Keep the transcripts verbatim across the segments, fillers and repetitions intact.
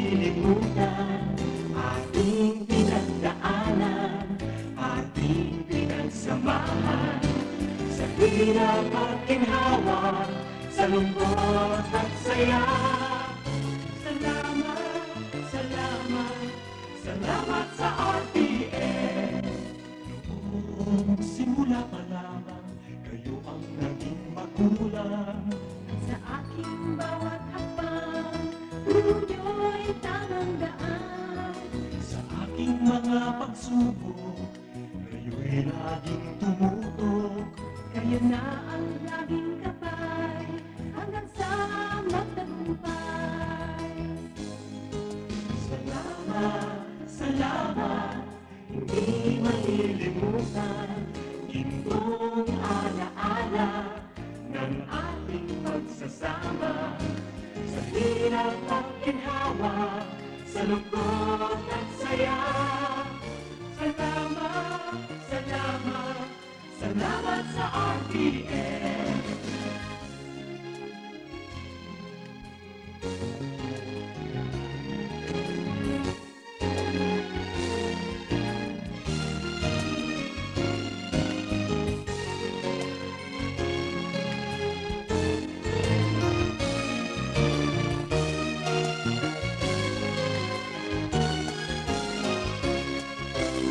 Lilimutan ating pinagdaanan, ating pinagsamahan. Sa hirap at ginhawa, sa lungkot at saya. Salamat, salamat, salamat sa R T N. Noong simula pa lamang, kayo ang naging magulang. Sa aking bawat hakbang, kayo'y tamang daan. Sa aking mga pagsubok, kayo'y laging tumutok. Kayo na ang laging kapay, hanggang sa magtagumpay. Salamat, salamat, hindi malilimutan, gintong alaala ng ating pagsasama. Sa hirap at ginhawa, sa lungkot at saya. Salamat, salamat, salamat sa R T N.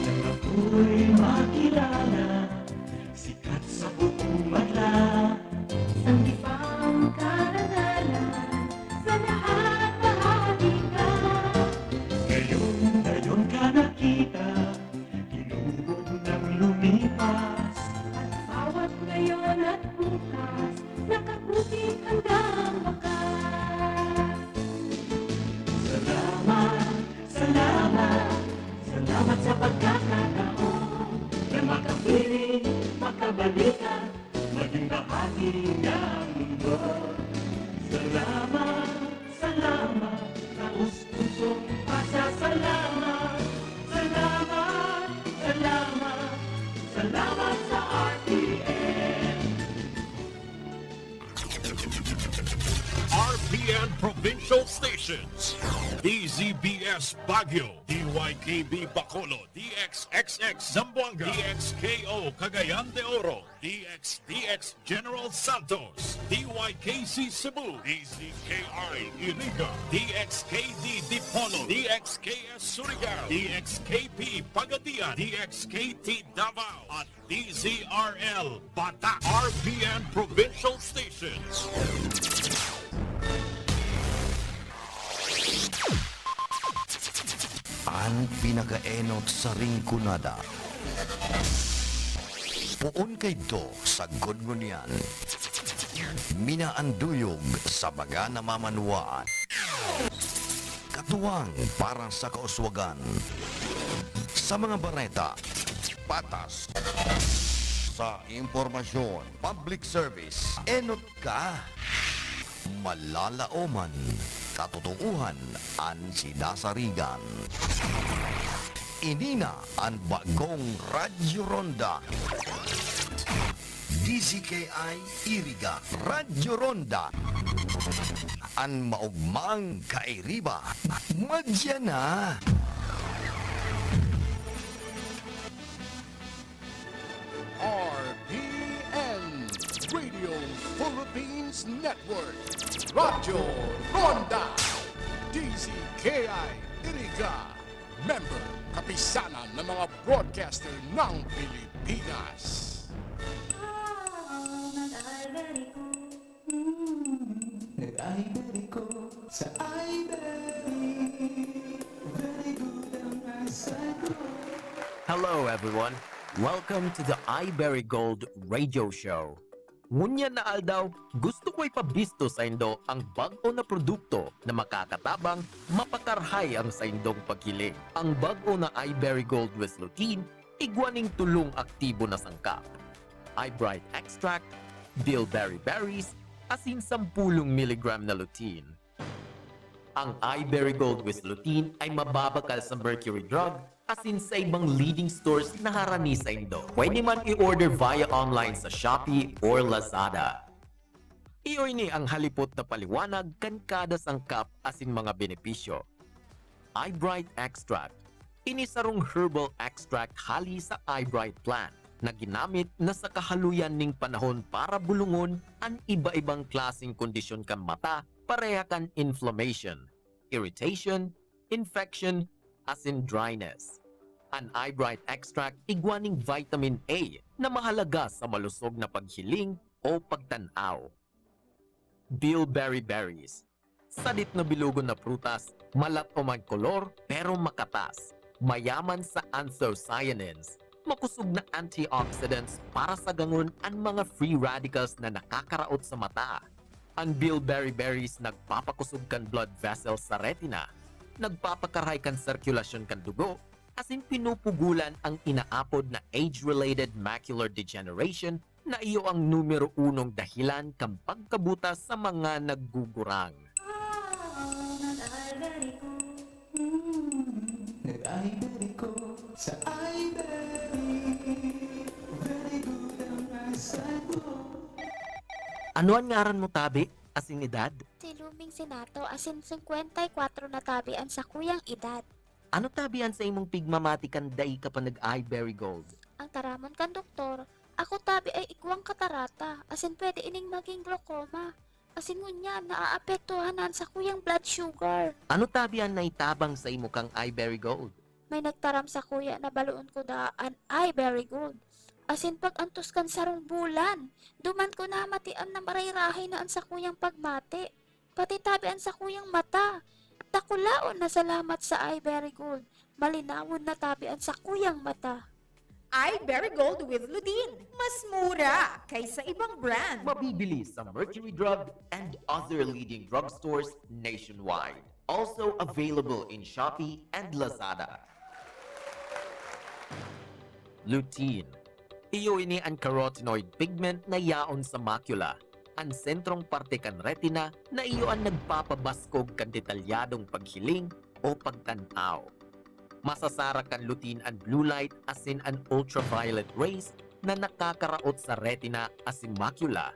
Nang ako'y makilala, sikat sa buong madla. Sanggipang karangalan, sa lahat bahagi ka. Ngayon, ngayon ka nakita, tinubog ng lumipas. At bawat ngayon at bukas, nakabuti hanggang wakas. Salamat, salamat, salamat sa pagkakataon na makapiling, makabalikan, maging bahagi ng mundo. Salamat, salamat, taos-pusong pasasalamat. Salamat, salamat, salamat sa R T N. R P N Provincial Stations, D Z B S Baguio, D Y K B Bacolod, D X X X Zamboanga, D X K O Cagayan de Oro, D X D X General Santos, D Y K C Cebu, D Z K I Iriga, D X K D Dipolog, D X K S Surigao, D X K P Pagadian, D X K T Davao, at D Z R L Bata, R P N Provincial Stations. An pinakaenot sa Rinconada. Poon kaidto sagkod ngunyan. Minaanduyog sa mga namamanwaan. Katuwang para sa kauswagan. Sa mga bareta, patas. Sa impormasyon, public service, enot ka. Malalaoman, katotoohan an sinasarigan. Ini na an bagong Radyo Ronda. D Z K I Iriga, Radyo Ronda. An maogmang kairiba, madya na. R P N, Radio Philippines Network, Radyo Ronda, D Z K I Iriga, member, kapisanan ng mga broadcaster ng Pilipinas. Nag-iBerry ko sa iBerry. Very good ang asay ko. Hello, everyone. Welcome to the iBerry Gold Radio Show. Ngunyan na aldaw, gusto ko ipabisto saindo ang bag-o na produkto na makakatabang, mapakarhay ang saindong paghiling. Ang bag-o na iBerry Gold with Lutein, igwa ning tolong aktibo na sangkap. iBright Extract, Bilberry Berries, asin sampulong miligram na lutein. Ang iBerry Gold with Lutein ay mababakal sa Mercury Drug asin sa ibang leading stores na harani saindo. Pwede man i-order via online sa Shopee or Lazada. Iyo ini ang halipot na paliwanag kan kada sangkap asin mga benepisyo. Eyebright Extract. Ini sarong herbal extract hali sa Eyebright plant na ginamit na sa kahaluyan ning panahon para bulungon an iba-ibang klaseng kondisyon kan mata, pareha kan inflammation, irritation, infection, asin dryness. An Eyebright Extract igwa ning vitamin A na mahalaga sa malusog na paghiling o pagtan-aw. Bilberry berries. Sadit na bilugon na prutas, malatom an kolor pero makatas. Mayaman sa anthocyanins, makusog na antioxidants para sagangon an mga free radicals na nakakaraot sa mata. An bilberry berries nagpapakusog kan blood vessels sa retina, nagpapakarahay kan sirkulasyon kan dugo, asin pinupugulan ang inaapod na age-related macular degeneration na iyo ang numero unong dahilan kan pagkabuta sa mga naggugurang. Nag-Iberry ko sa Iberry. Very good ang eyesight ko. Ano an ngaran mo, tabi, asin edad? Si Luming Sinato, asin singkwenta y kwatro na tabi an sakuyang edad. Ano tabi an saimong pigmamati kan dai ka pa nag-Iberry Gold? Ang taramon kan doktor, ako tabi ay igwang katarata, asin pwede ining magin glaucoma. Asin ngunyan, naaapektuhan na an sakuyang blood sugar. Ano tabi an naitabang saimo kan Iberry Gold? May nagtaram sakuya na baloon ko daa an Iberry Gold. Asin pag-antos kan sarong bulan, duman ko namatian na marayrahay na an sakuyang pagmati. Pati tabi an sakuyang mata. Dakulaon na salamat sa Iberry Gold. Malinawon na tabi an sakuyang mata. Iberry Gold with Lutein. Mas mura kaysa ibang brand. Mabibili sa Mercury Drug and other leading drugstores nationwide. Also available in Shopee and Lazada. Lutein. Iyo ini an carotenoid pigment na yaon sa macula, an sentrong parte kan retina na iyo an nagpapabaskog kan detalyadong paghiling o pagtan-aw. Masasara kan lutein an blue light asin an ultraviolet rays na nakakaraot sa retina asin macula.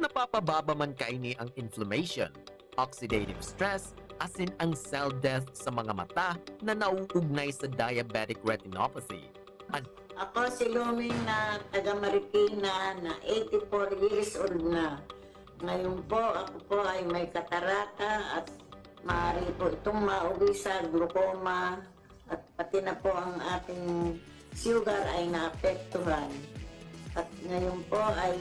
Napapababa man kaini ang inflammation, oxidative stress, asin ang cell death sa mga mata na nauugnay sa diabetic retinopathy. An- Ako si Luming na taga Marikina na eighty-four years old na. Ngayon po, ako po ay may katarata at maaari po itong mauwi sa glaucoma. At pati na po ang aking sugar ay naapektuhan. At ngayon po ay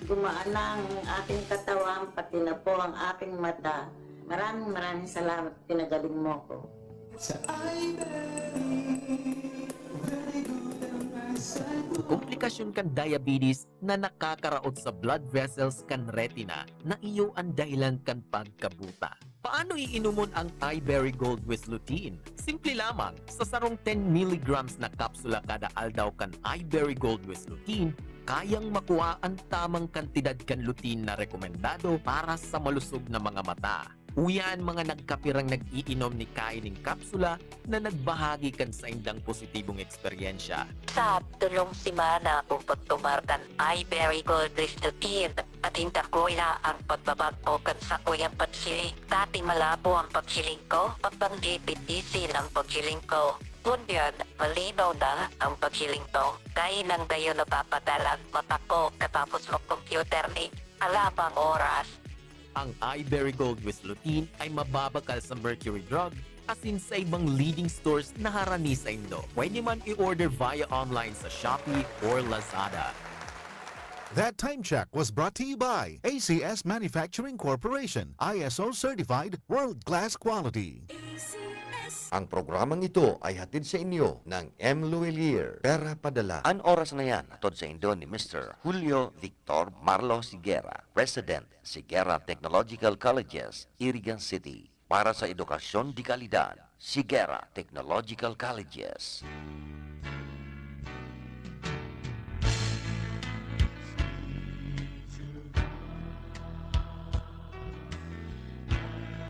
gumaan na ang aking katawan, pati na po ang aking mata. Maraming, maraming salamat, pinagaling mo ko. Sa Iberry, very good ang eyesight ko. Komplikasyon kan diabetes na nakakaraot sa blood vessels kan retina na iyo an dahilan kan pagkabuta. Paano iinomon ang Iberry Gold with Lutein? Simple lamang, sa sarong ten milligrams na kapsula kada aldaw kan Iberry Gold with Lutein, kayang makua an tamang kantidad kan lutein na rekomendado para sa malusog na mga mata. Uya an mga nagkapirang nag-iinom ni kaining kapsula na nagbahagi kan saindang positibong eksperyensya. Sa tolong semana akong pagtumar kan Iberry Gold with Lutein, asin dakula ang pagbabago kan sakuyang paghiling. Dati malabo ang paghiling ko, pagbanggipit isin ang paghiling ko. Ngunyan, malinaw na ang paghiling ko. Kainang gayon napapadal ang mata ko katapos mag-computer ni alabang oras. Ang Iberry Gold with Lutein ay mababakal sa Mercury Drug, asin sa ibang leading stores na harani saindo. Pwede man i-order via online sa Shopee or Lazada. That time check was brought to you by A C S Manufacturing Corporation, I S O certified, world-class quality. Ang programang ito ay hatid sa inyo ng M Luwilier, Pera Padala. An oras na yan, hatod sa indo ni Mister Julio Victor Marlo Sigera, President, Sigera Technological Colleges, Iriga City. Para sa edukasyon de kalidad, Sigera Technological Colleges.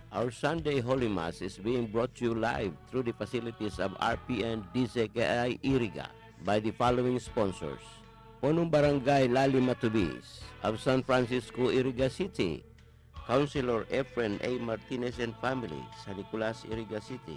Our Sunday Holy Mass is being brought to you live through the facilities of R P N D Z K I Iriga by the following sponsors: Punong Barangay Lali Matubis of San Francisco, Iriga City, Councilor Efren A. Martinez and family, San Nicolas, Iriga City,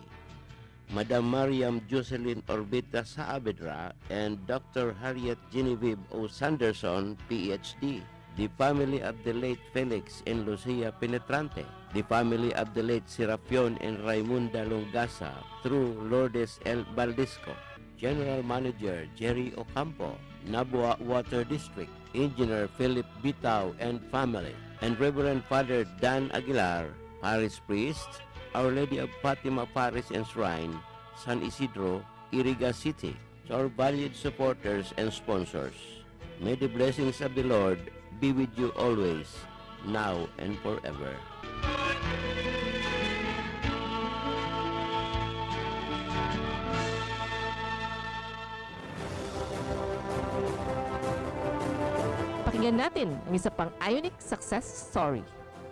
Madam Mariam Jocelyn Orbita Saavedra and Doctor Harriet Genevieve O. Sanderson, P H D, the family of the late Felix and Lucia Penetrante, the family of the late Serapion and Raimunda Longasa through Lourdes L. Baldisco, General Manager Jerry Ocampo, Nabua Water District, Engineer Philip Bitao and family, and Reverend Father Dan Aguilar, Parish Priest, Our Lady of Fatima Parish and Shrine, San Isidro, Iriga City, to our valued supporters and sponsors. May the blessings of the Lord be with you always, now and forever. Pakinggan natin ang isa pang Ionic success story.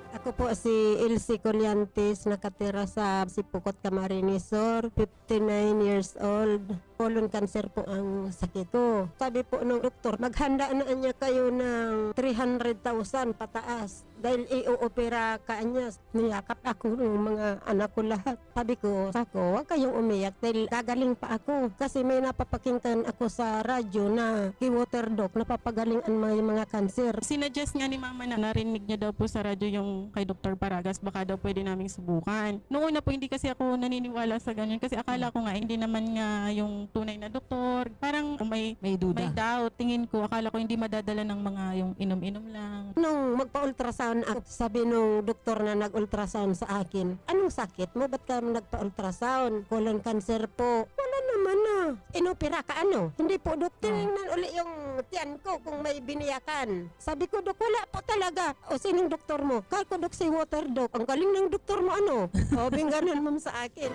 Ako po si Elsie Colliantes, nakatira sa Sipocot, Camarines Sur, fifty-nine years old. Colon cancer po ang sakit ko. Sabi po nung doktor, "Maghanda na niya kayo ng three hundred thousand pataas dahil i-oopera ka niya." Niyakap ako ng mga anak ko lahat. Sabi ko, "Sako, wag kayong umiyak dahil gagaling pa ako." Kasi may napapakinggan ako sa radyo na ki-water doc, napapagaling ang mga, mga cancer. Sinuggest nga ni Mama na narinig niya daw po sa radyo yung kay Doktor Paragas, baka daw pwede naming subukan. Noong una po, hindi kasi ako naniniwala sa ganyan kasi akala ko nga hindi naman nga yung tunay na doktor. Parang may, May duda. may doubt. Tingin ko, akala ko hindi madadala ng mga yung inom-inom lang. Nung magpa-ultrasound ako, sabi nung doktor na nag-ultrasound sa akin, "Anong sakit mo? Ba't ka nagpa-ultrasound?" "Colon cancer po." "Wala naman na. Inopera ka ano?" "Hindi po, dok. Tinignan uli yung tiyan ko kung may biniyakan." Sabi ko, "Dok, wala po talaga." "O sinong doktor mo?" "Kay ko, dok, si water doc." "Ang galing ng doktor mo ano?" Sabi ganun, ma'am, sa akin.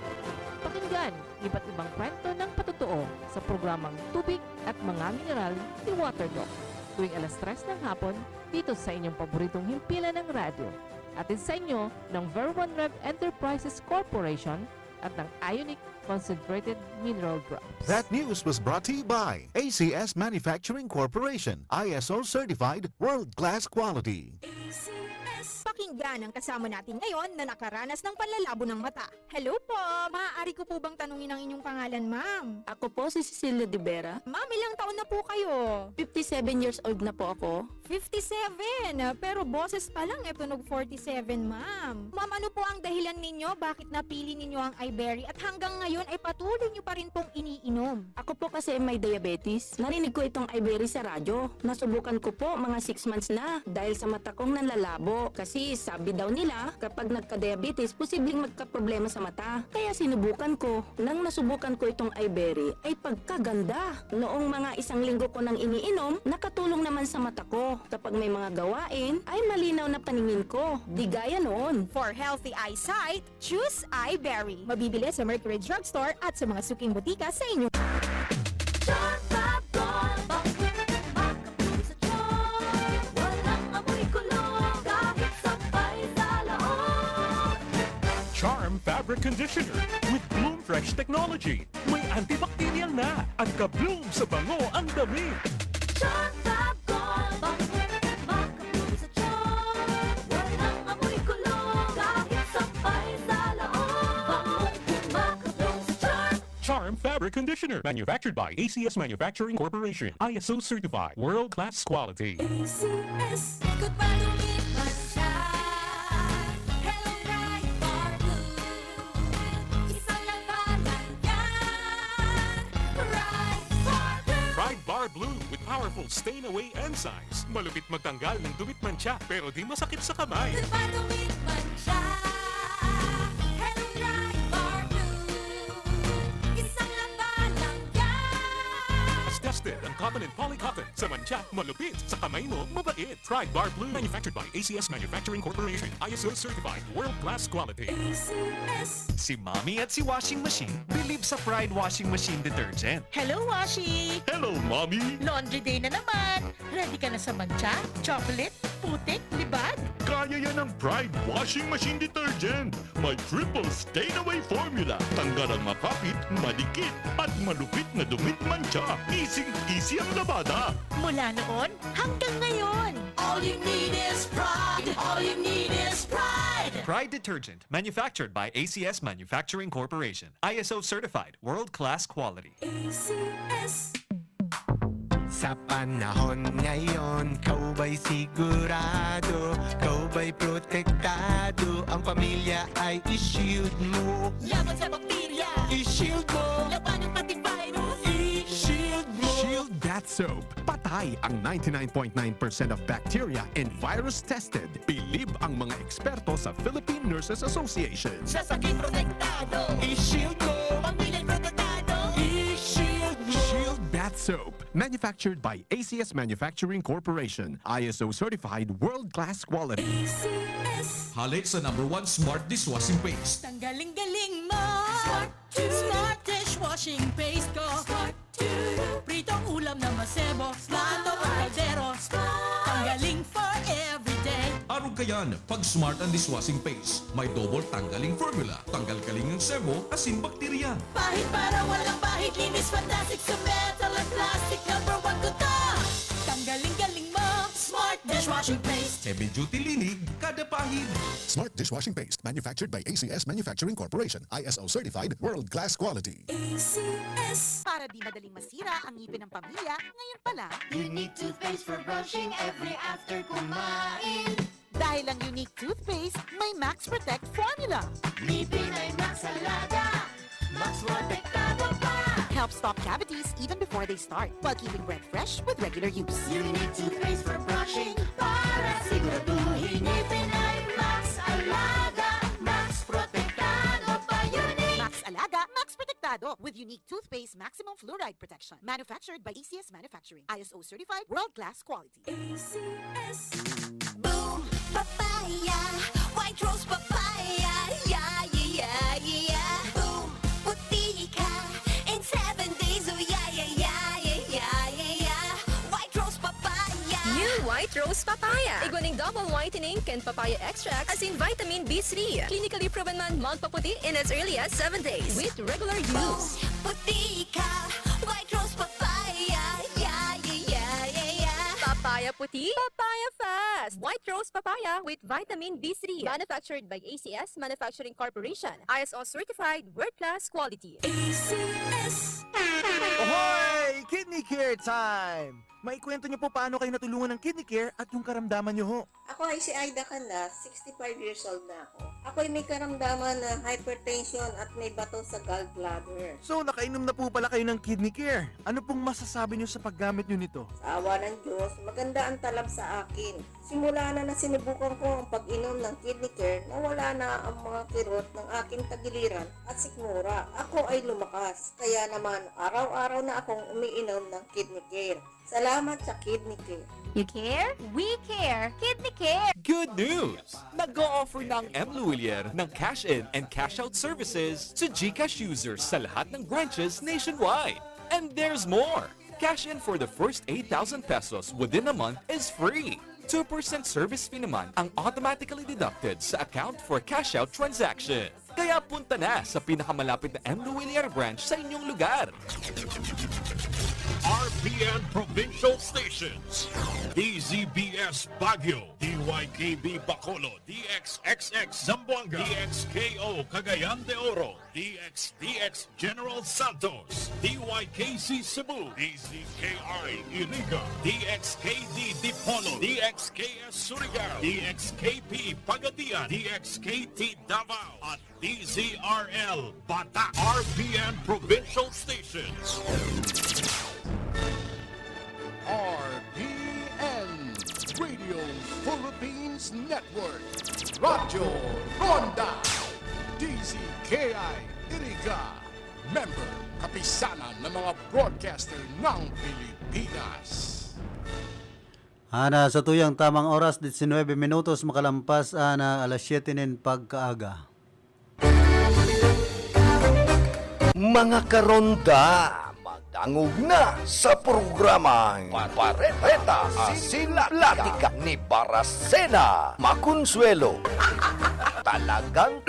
Pakinggan iba't ibang kwento ng patotoo sa programang Tubig at Mga Mineral ni Water Doc tuwing alas tres ng hapon dito sa inyong paboritong himpilan ng radyo. Hatid sa inyo ng Ver One Rev Enterprises Corporation at ng Ionic Concentrated Mineral Drops. That news was brought to you by A C S Manufacturing Corporation, I S O certified, world-class quality. A C S. Pakinggan ang kasama natin ngayon na nakaranas ng panlalabo ng mata. Hello po! Maaari ko po bang tanungin ang inyong pangalan, ma'am? Ako po si Cecilia de Vera, Ma'am, ilang taon na po kayo? fifty-seven years old na po ako. Fifty-seven! Pero boses pa lang, e tunog forty-seven, ma'am. Ma'am, ano po ang dahilan ninyo bakit napili ninyo ang iBerry at hanggang ngayon ay patuloy nyo pa rin pong iniinom? Ako po kasi may diabetes. Narinig ko itong iBerry sa radyo. Nasubukan ko po mga six months na dahil sa mata kong nanlalabo. Kasi sabi daw nila, kapag nagka-diabetes, posibleng magkaproblema sa mata. Kaya sinubukan ko. Nang nasubukan ko itong iBerry, ay pagkaganda! Noong mga isang linggo ko nang iniinom, nakatulong naman sa mata ko. Kapag may mga gawain, ay malinaw na paningin ko. Di gaya noon. For healthy eyesight, choose iBerry. Mabibili sa Mercury Drugstore at sa mga suking botika sa inyo. Charm Fab Gold, bakit makapulong sa charm? Walang amoy kulong, kahit sampay sa laog. Charm Fabric Conditioner with Bloom Fresh Technology. May antibacterial na at ka-bloom sa bango ang damit. Charm Fab Gold, bakit makapulong sa charm? Walang amoy kulong, kahit sampay sa laog. Bangong makapulong sa charm. Charm Fabric Conditioner. Manufactured by A C S Manufacturing Corporation. I S O certified. World class quality. A C S. Ikot pa, dumit man siya. Hello, Pride Bar Blue. Isang labanan yan. Pride Bar Blue. Pride Bar Blue with powerful stain away enzymes. Malupit magtanggal ng dumit mantsa pero di masakit sa kamay. Ikot pa, dumit man siya. Hello, Pride Bar Blue. Isang labanan yan. Tested ang cotton and polycotton. Sa mantsa, malupit. Sa kamay mo, mabait. Pride Bar Blue. Manufactured by A C S Manufacturing Corporation. I S O certified. World class quality. A C S. Si Mommy at si Washing Machine bilib sa Pride Washing Machine Detergent. Hello, Washi! Hello, Mommy! Laundry day na naman! Ready ka na sa mantsa, chocolate, putik, libag? Kaya yan ng Pride Washing Machine Detergent! May triple stain away formula. Tanggal ang makapit, madikit, at malupit na dumit mantsa. Easy-easy ang labada. Mula noon hanggang ngayon! All you need is pride. All you need is pride. Pride detergent, manufactured by A C S Manufacturing Corporation. I S O certified, world-class quality. A C S. Sa panahon ngayon, kau ba'y sigurado? Kau ba'y protektado? Ang pamilya ay i-shield mo. Laban sa bakterya, I-shield mo. Labanan pati virus. I-shield mo. Shield Bath Soap. Patay ang ninety-nine point nine percent of bacteria and virus tested. Bilib ang mga eksperto sa Philippine Nurses Association. Sa sakit protektado, I-shield mo. Pamilya protektado, I-shield mo. Shield Bath Soap. Manufactured by A C S Manufacturing Corporation. I S O certified world-class quality. A C S. Halik sa number one smart dishwashing paste. Tanggaling galing mo. Smart, smart dishwashing paste ko. Smart, pritong ulam na masebo. Plato o kaldero. Tanggaling for everyday. Arog kayan, pag smart ang dishwashing paste. May double tanggaling formula. Tanggal kaling ng sebo, asin bakterya. Pahid para walang pahid. Linis fantastic sa metal at plastic. Number one ko to. Tanggaling galing mo. Smart dishwashing paste. Heavy duty linig, kada pahid. Smart dishwashing paste, manufactured by A C S Manufacturing Corporation, I S O certified, world-class quality. A C S. Para di madaling masira ang ngipin ng pamilya, ngayon pa lang. Unique toothpaste for brushing every after kumain. Dahil ang Unique Toothpaste may Max Protect Formula. Ngipin ay Max Alaga. Max Protektado pa. Helps stop cavities even before they start, while keeping breath fresh with regular use. Unique toothpaste for brushing para siguraduhin ngipin ay Max Alaga. Max Protektado pa. Unique. Max Alaga, Max Protektado with Unique Toothpaste Maximum Fluoride Protection. Manufactured by A C S Manufacturing. I S O certified, world-class quality. A C S. Boom! Papaya! White Rose Papaya! Yeah, yeah, yeah, yeah! Boom! Puti ka in seven days! Oh, yeah, yeah, yeah, yeah, yeah, yeah, yeah! White Rose Papaya! New White Rose Papaya. Igwa ning double whitening kan papaya extract asin vitamin B three. Clinically proven man magpaputi in as early as seven days with regular use. Puti ka! White Rose Papaya! Yeah, yeah, yeah, yeah, yeah! Papaya puti, papaya fast. White Rose Papaya with vitamin B three. Manufactured by A C S Manufacturing Corporation. I S O certified, world-class quality. A C S. Ohoy! Kidney Care Time! Maikwento niyo po paano kayo natulungan ng Kidney Care at yung karamdaman niyo ho. Ako ay si Aida Canlas, sixty-five years old na ako. Ako'y may karamdaman na hypertension at may bato sa gallbladder. So, nakainom na po pala kayo ng Kidney Care. Ano pong masasabi niyo sa paggamit niyo nito? Sa awa ng Diyos, maganda ang talab sa akin. Simula na nasinubukan ko ang pag-inom ng Kidney Care, nawala na ang mga kirot ng aking tagiliran at sikmura. Ako ay lumakas. Kaya naman, araw-araw na akong umiinom ng Kidney Care. Salamat sa Kidney Care. You care? We care! Kidney Care! Good news! Nag-o-offer na ang M Luwilier ng cash-in and cash-out services to GCash users sa lahat ng branches nationwide. And there's more! Cash in for the first eight thousand pesos within a month is free. Two percent service fee naman ang automatically deducted sa account for cash-out transaction. Kaya punta na sa pinakamalapit na M Luwilier branch sa inyong lugar. R P N Provincial Stations, D Z B S Baguio, D Y K B Bacolod, D X X X Zamboanga, D X K O Cagayan de Oro, D X D X General Santos, D Y K C Cebu, D Z K I Iriga, D X K D Dipolog, D X K S Surigao, D X K P Pagadian, D X K T Davao, at D Z R L Bata, R P N Provincial Stations. R P N Radio Philippines Network, Radyo Ronda, D Z K I Iriga, member, kapisanan ng mga broadcaster ng Pilipinas. Ana, sa tuyang tamang oras, diecinuebe minutos makalampas ana alas siyete nin pagkaaga. Mga karonda, madangog na sa programang Pareta asin Platika ni Baracena Maconsuelo. Talagang,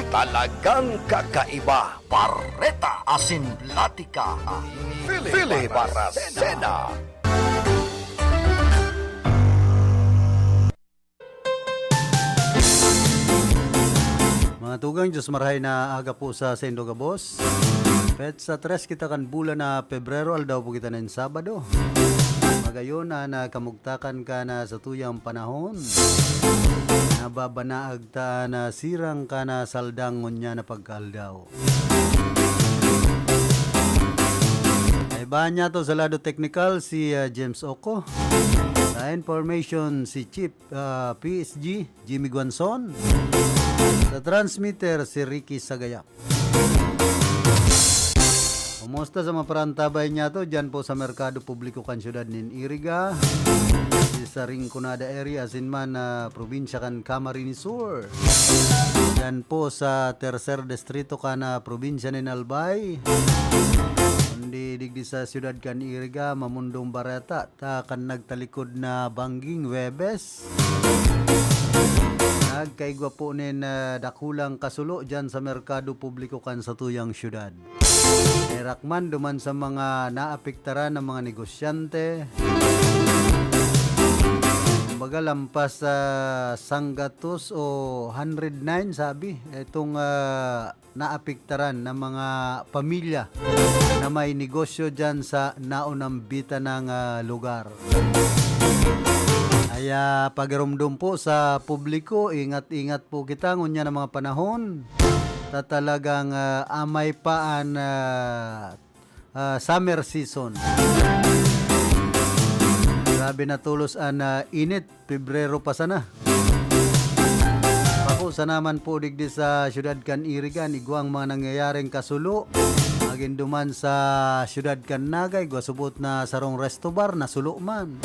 talagang kakaiba. Pareta asin Platika ni Philly Baracena. Tugang Diyos, marahay na aga po sa saindo gabos. Petsa tres kita kan bulan na Pebrero, aldaw po kita nin Sabado. Magayon na, na kamugtakan ka na sa tuyang panahon. Nababanaag ta na sirang ka na saldang ngunyan na pagkaaldaw. Kaibahan niya to sa lado teknikal si, ah, James Oco. Sa information si Chief, ah, P S G, Jimmy Guanzon. Sa transmitter si Ricky Sagayap. Kumusta sa mga parantabay niya to? Diyan po sa Merkado Publiko kan Siyudad nin Iriga, sa Rinconada area, asin man na probinsya kan Camarines Sur. Diyan po sa Tercer Distrito kan, ah, probinsya nin Albay. Kundi digdi sa siyudad kan Iriga, Mamundong Bareta, ta kan nagtalikod na bangging Huwebes. Nagkaigwa po nin, ah, dakulang kasulo diyan sa merkado publiko kan satuyang siyudad. Herak man duman sa mga naapektaran na mga negosyante. Kumbaga, lampas sa sanggatos o hundred nine, sabi, itong, ah, naapektaran na mga pamilya na may negosyo diyan sa naunambitan ng, ah, lugar. Kaya pagiromdom po sa publiko, ingat-ingat po kita ngunyan na mga panahon. Ta talagang, ah, amay pa an, ah, ah, summer season. Grabe na tolos an, ah, init. Pebrero pa sana. Bako sana man po digdi sa siyudad kan Iriga, igwang mga nangyayaring kasulo. Magin duman sa siyudad kan Naga, igwa subot na sarong resto bar, nasulo man.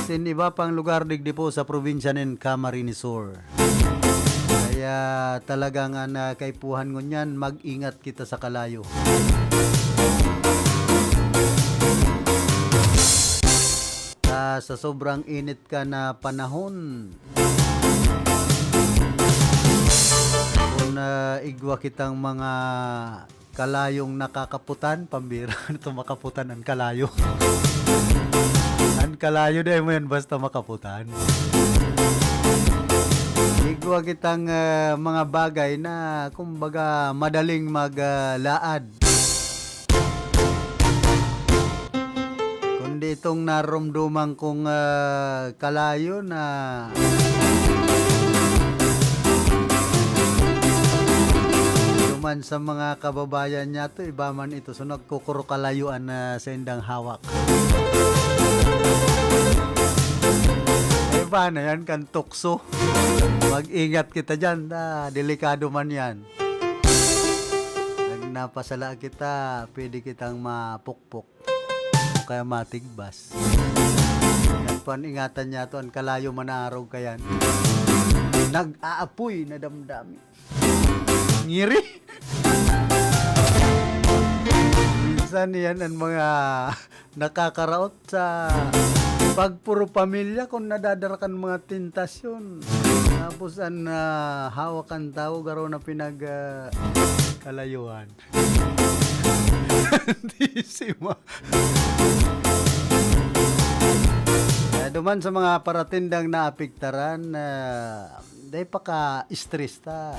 Asin iba pang lugar digdi po sa probinsya nin Camarines Sur. Kaya talagang an, ah, kaipuhan ngunyan, mag-ingat kita sa kalayo. Sa, sa sobrang init ka na panahon, kung, ah, igwa kitang mga kalayong nakakaputan, pambira, ano to, makaputan an kalayo? An kalayo, dai mo yan basta makaputan. Igwa kitang, ah, mga bagay na, kumbaga, madaling mag, ah, laad. Kundi itong naromdoman kong, ah, kalayo na duman sa mga kababayan niya to, iba man ito. So, nagkukurukalayuan na sa indang hawak. Iba na yan, kan tukso. Mag-ingat kita dyan. Ah, delikado man yan. Pag napasala kita, pwede kitang mapukpok o kaya matigbas. Nagpan-ingatan niya to, an kalayo man na arog kayan. Nag-aapoy na damdami. Ngiri. Minsan yan ang mga nakakaraot sa pagpuro pamilya kung nadadara kan mga tentasyon. Tapos an, ah, hawak kan tawo, garo na pinag, ah, kalayuan. Santisima. Ah, duman sa mga paratindang naapektaran, ah, dai pa ka-stress ta.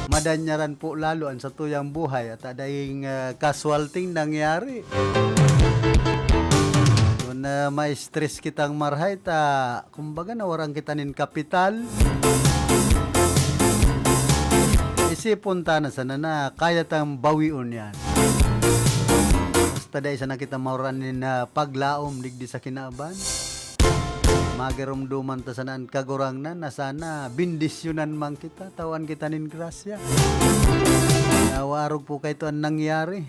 Madanyaran po lalo an satuyang buhay at daing, ah, casualty nangyari. Kung, ah, ma-stress kitang marahay ta, kumbaga, nawaran kita nin kapital. Isipon ta na sana na kaya tang bawion yan. Basta dai sana kita mawaran nin, ah, paglaom digdi sa kinaban. Magiromdoman ta sana an Kagurangnan na sana bendisyonan man kita, tawan kita nin grasya. Nawarog po kaito an nangyari.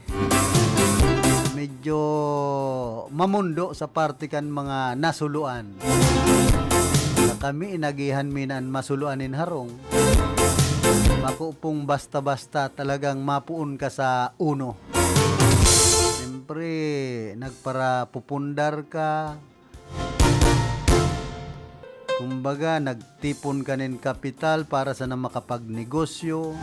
Medyo mamundo sa parte kan mga nasuluan. Na kami, inagihan mi na an masuluan nin harong. Bako pong basta-basta, talagang mapoon ka sa uno. Siyempre, nagparapupundar ka. Kumbaga, nagtipon ka nin kapital para sana makapagnegosyo.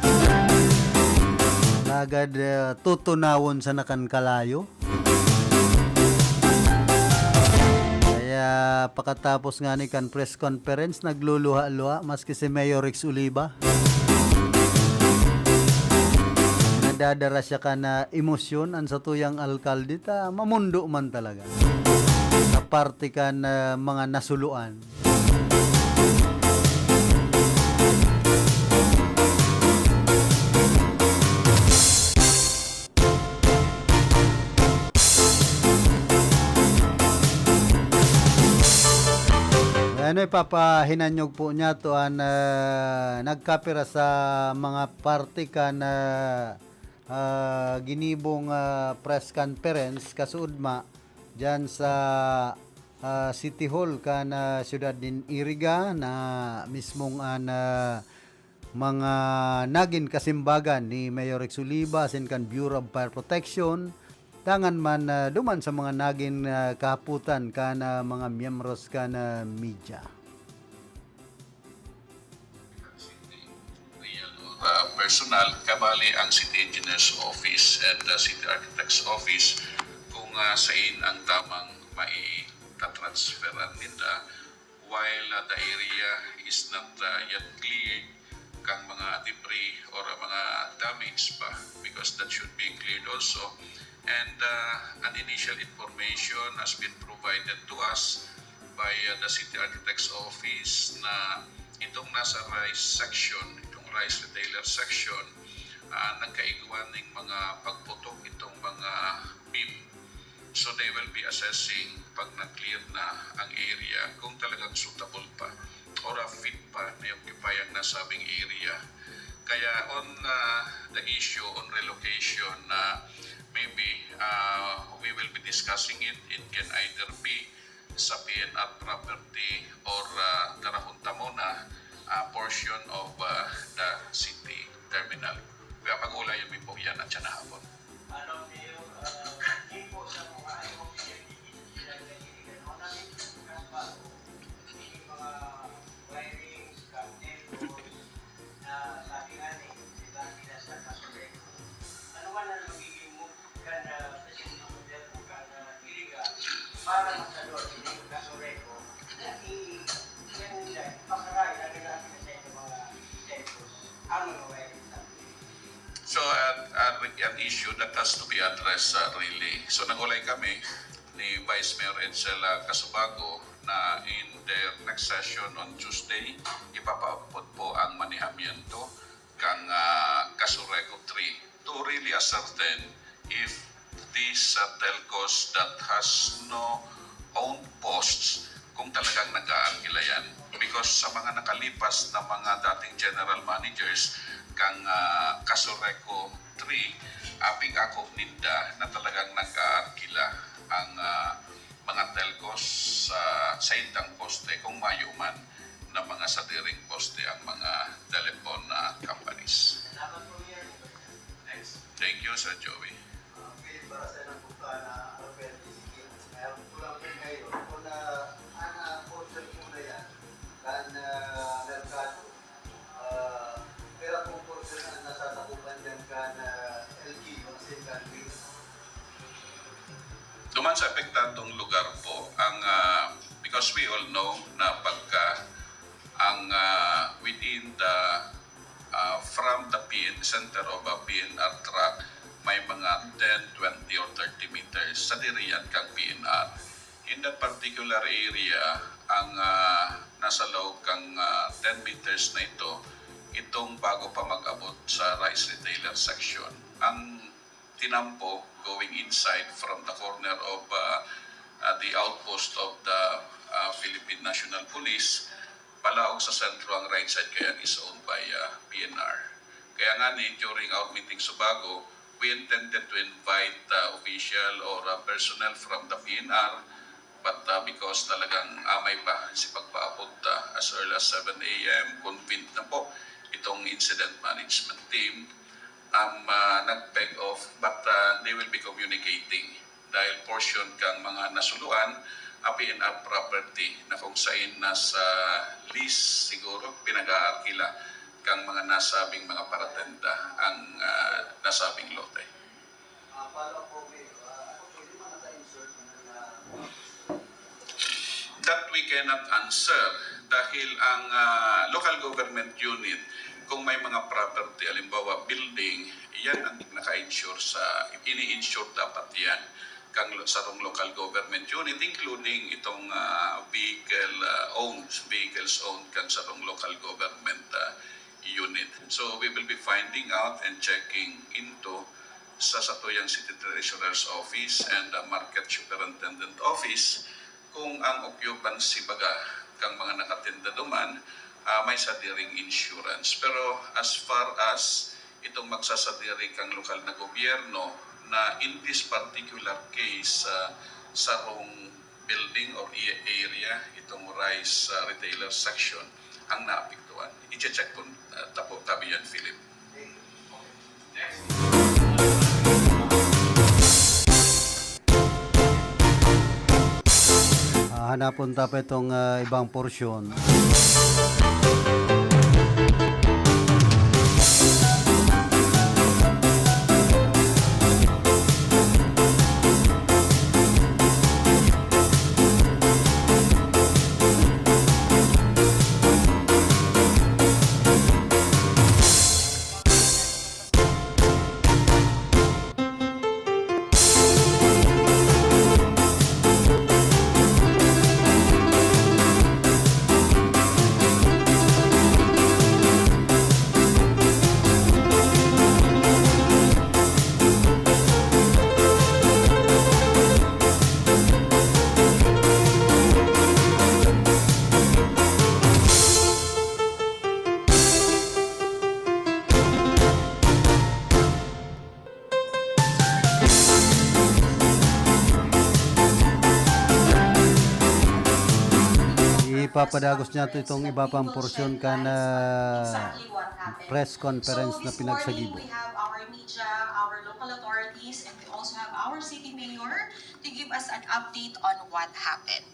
Alagad, eh, tutunawon sana kan kalayo. Kaya pakatapos ngani kan press conference, nagluluha-luha, maski si Mayor Rex Oliva. Dadara siya kan, ah, emosyon an satuyang alkalde ta mamondo man talaga sa parte kan, ah, mga nasuluan. Ano, ipapahinanyog po niya to an, ah, nagkapira sa mga parte kan, ah, ah, ginibong, ah, press conference kasuodma diyan sa, ah, City Hall kan, ah, siyudad nin Iriga na mismong an, ah, mga nagin kasimbagan ni Mayor Rex Oliva asin kan Bureau of Fire Protection, dangan man, ah, duman sa mga nagin, ah, kahapotan kan, ah, mga miyembros kan, ah, media. Real or, ah, personal, kabali ang City Engineers Office and, ah, City Architects Office kung, ah, sain ang tamang maitatransferan ninda while, ah, the area is not, ah, yet cleared kan mga debris or, ah, mga damage pa, because that should be cleared also. And, ah, an initial information has been provided to us by, ah, the City Architect's Office na itong nasa rice section, itong rice retailer section, ah, nagkaigwa ning mga pagputok itong mga beam. So they will be assessing pag na-clear na ang area kung talagang suitable pa or, ah, fit pa na i-occupy ang nasabing area. Kaya on, ah, the issue on relocation, na maybe, ah, we will be discussing it, it can either be sa P N R property or, ah, darahon ta muna, ah, portion of, ah, the city terminal. Kaya pag-ulayan mi po yan at siya na hapon. Ano, Mayor, ah, di po sa mga ano, pinag-iibigan mo na, kas bago, yung mga wirings, cable, na sabi nga ni, di ba, pinasa ka sa record. Ano man ang magiging move kan, ah, Presidente Gobierno kan, ah, Iriga para masador ini ka sa record? Na i-, yan nila, ipakaray na nila sa inyo mga tempos, ang mga wirings. So, an, an, an issue that has to be addressed, uh, really. So, nag-ulay kami ni Vice Mayor Edsel, uh, Casubago na in their next session on Tuesday, ipapaabot po ang manihamiento kan, uh, Casureco three to really ascertain if these, uh, telcos that has no own posts, kung talagang nag-aarkila yan. Because sa mga nakalipas na mga dating general managers kang, ah, Casureco three, aping ako ninda na talagang nag-aarkila ang, ah, mga telcos sa saindang poste, kung mayo man na mga sadiring poste ang mga telephone, ah, companies. Thank you, Sir Joey. Kan, ah, merkado, ah, pira pong porsyento ang nasasakupan diyan kan, ah, L G U, as in kan Duman sa apektadong lugar po, ang, ah, because we all know na pagka ang, ah, within the, ah, from the P N, center of a P N R track, may mga ten, twenty, or thirty meters. Sadiri yan kang P N R. In that particular area, ang, ah, nasa loob kang, ah, ten meters na ito, itong bago pa mag-abot sa rice retailer section. Ang tinampo going inside from the corner of, ah, ah, the outpost of the, ah, Philippine National Police, palaog sa sentro ang right side kaya is owned by, ah, P N R. Kaya nga ni, during our meeting sa Bago, we intended to invite, ah, official or, ah, personnel from the P N R, but, ah, because talagang amay pa si pagpaabot, ah, as early as seven a m, convened na po itong incident management team. Um, ah, nag-peg off, but, ah, they will be communicating dahil portion kang mga nasuluan, a P N R property na kung sain nasa lease siguro, pinag-aarkila kang mga nasabing mga paratenda ang, ah, nasabing lote. Ah, follow up po, Mayor. Ah, ano po, hindi man naka-insert na, That we cannot answer dahil ang, ah, local government unit Kung may mga property, halimbawa building, yan ang naka-insure sa, ini-insure dapat yan kang lo-, sarong local government unit, including itong, ah, vehicle, ah, owned, vehicles owned kang sarong local government, ah, unit. So we will be finding out and checking into sa satuyang City Treasurer's Office and, ah, Market Superintendent Office kung ang occupancy baga kang mga nakatinda duman, ah, may sadiring insurance. Pero as far as itong magsasadiri kang lokal na gobyerno na in this particular case, ah, sarong building or i-, area, itong rice, ah, retailer section ang naapektuhan. I-check po, ah, tapo, tabi yan, Philip. Ah, hanapon ta pa itong, ah, ibang porsyon. Ipapadagos niya to itong iba pang porsyon kan, ah, press conference na pinagsagibo. So, this morning, we have our media, our local authorities, and we also have our city mayor to give us an update on what happened.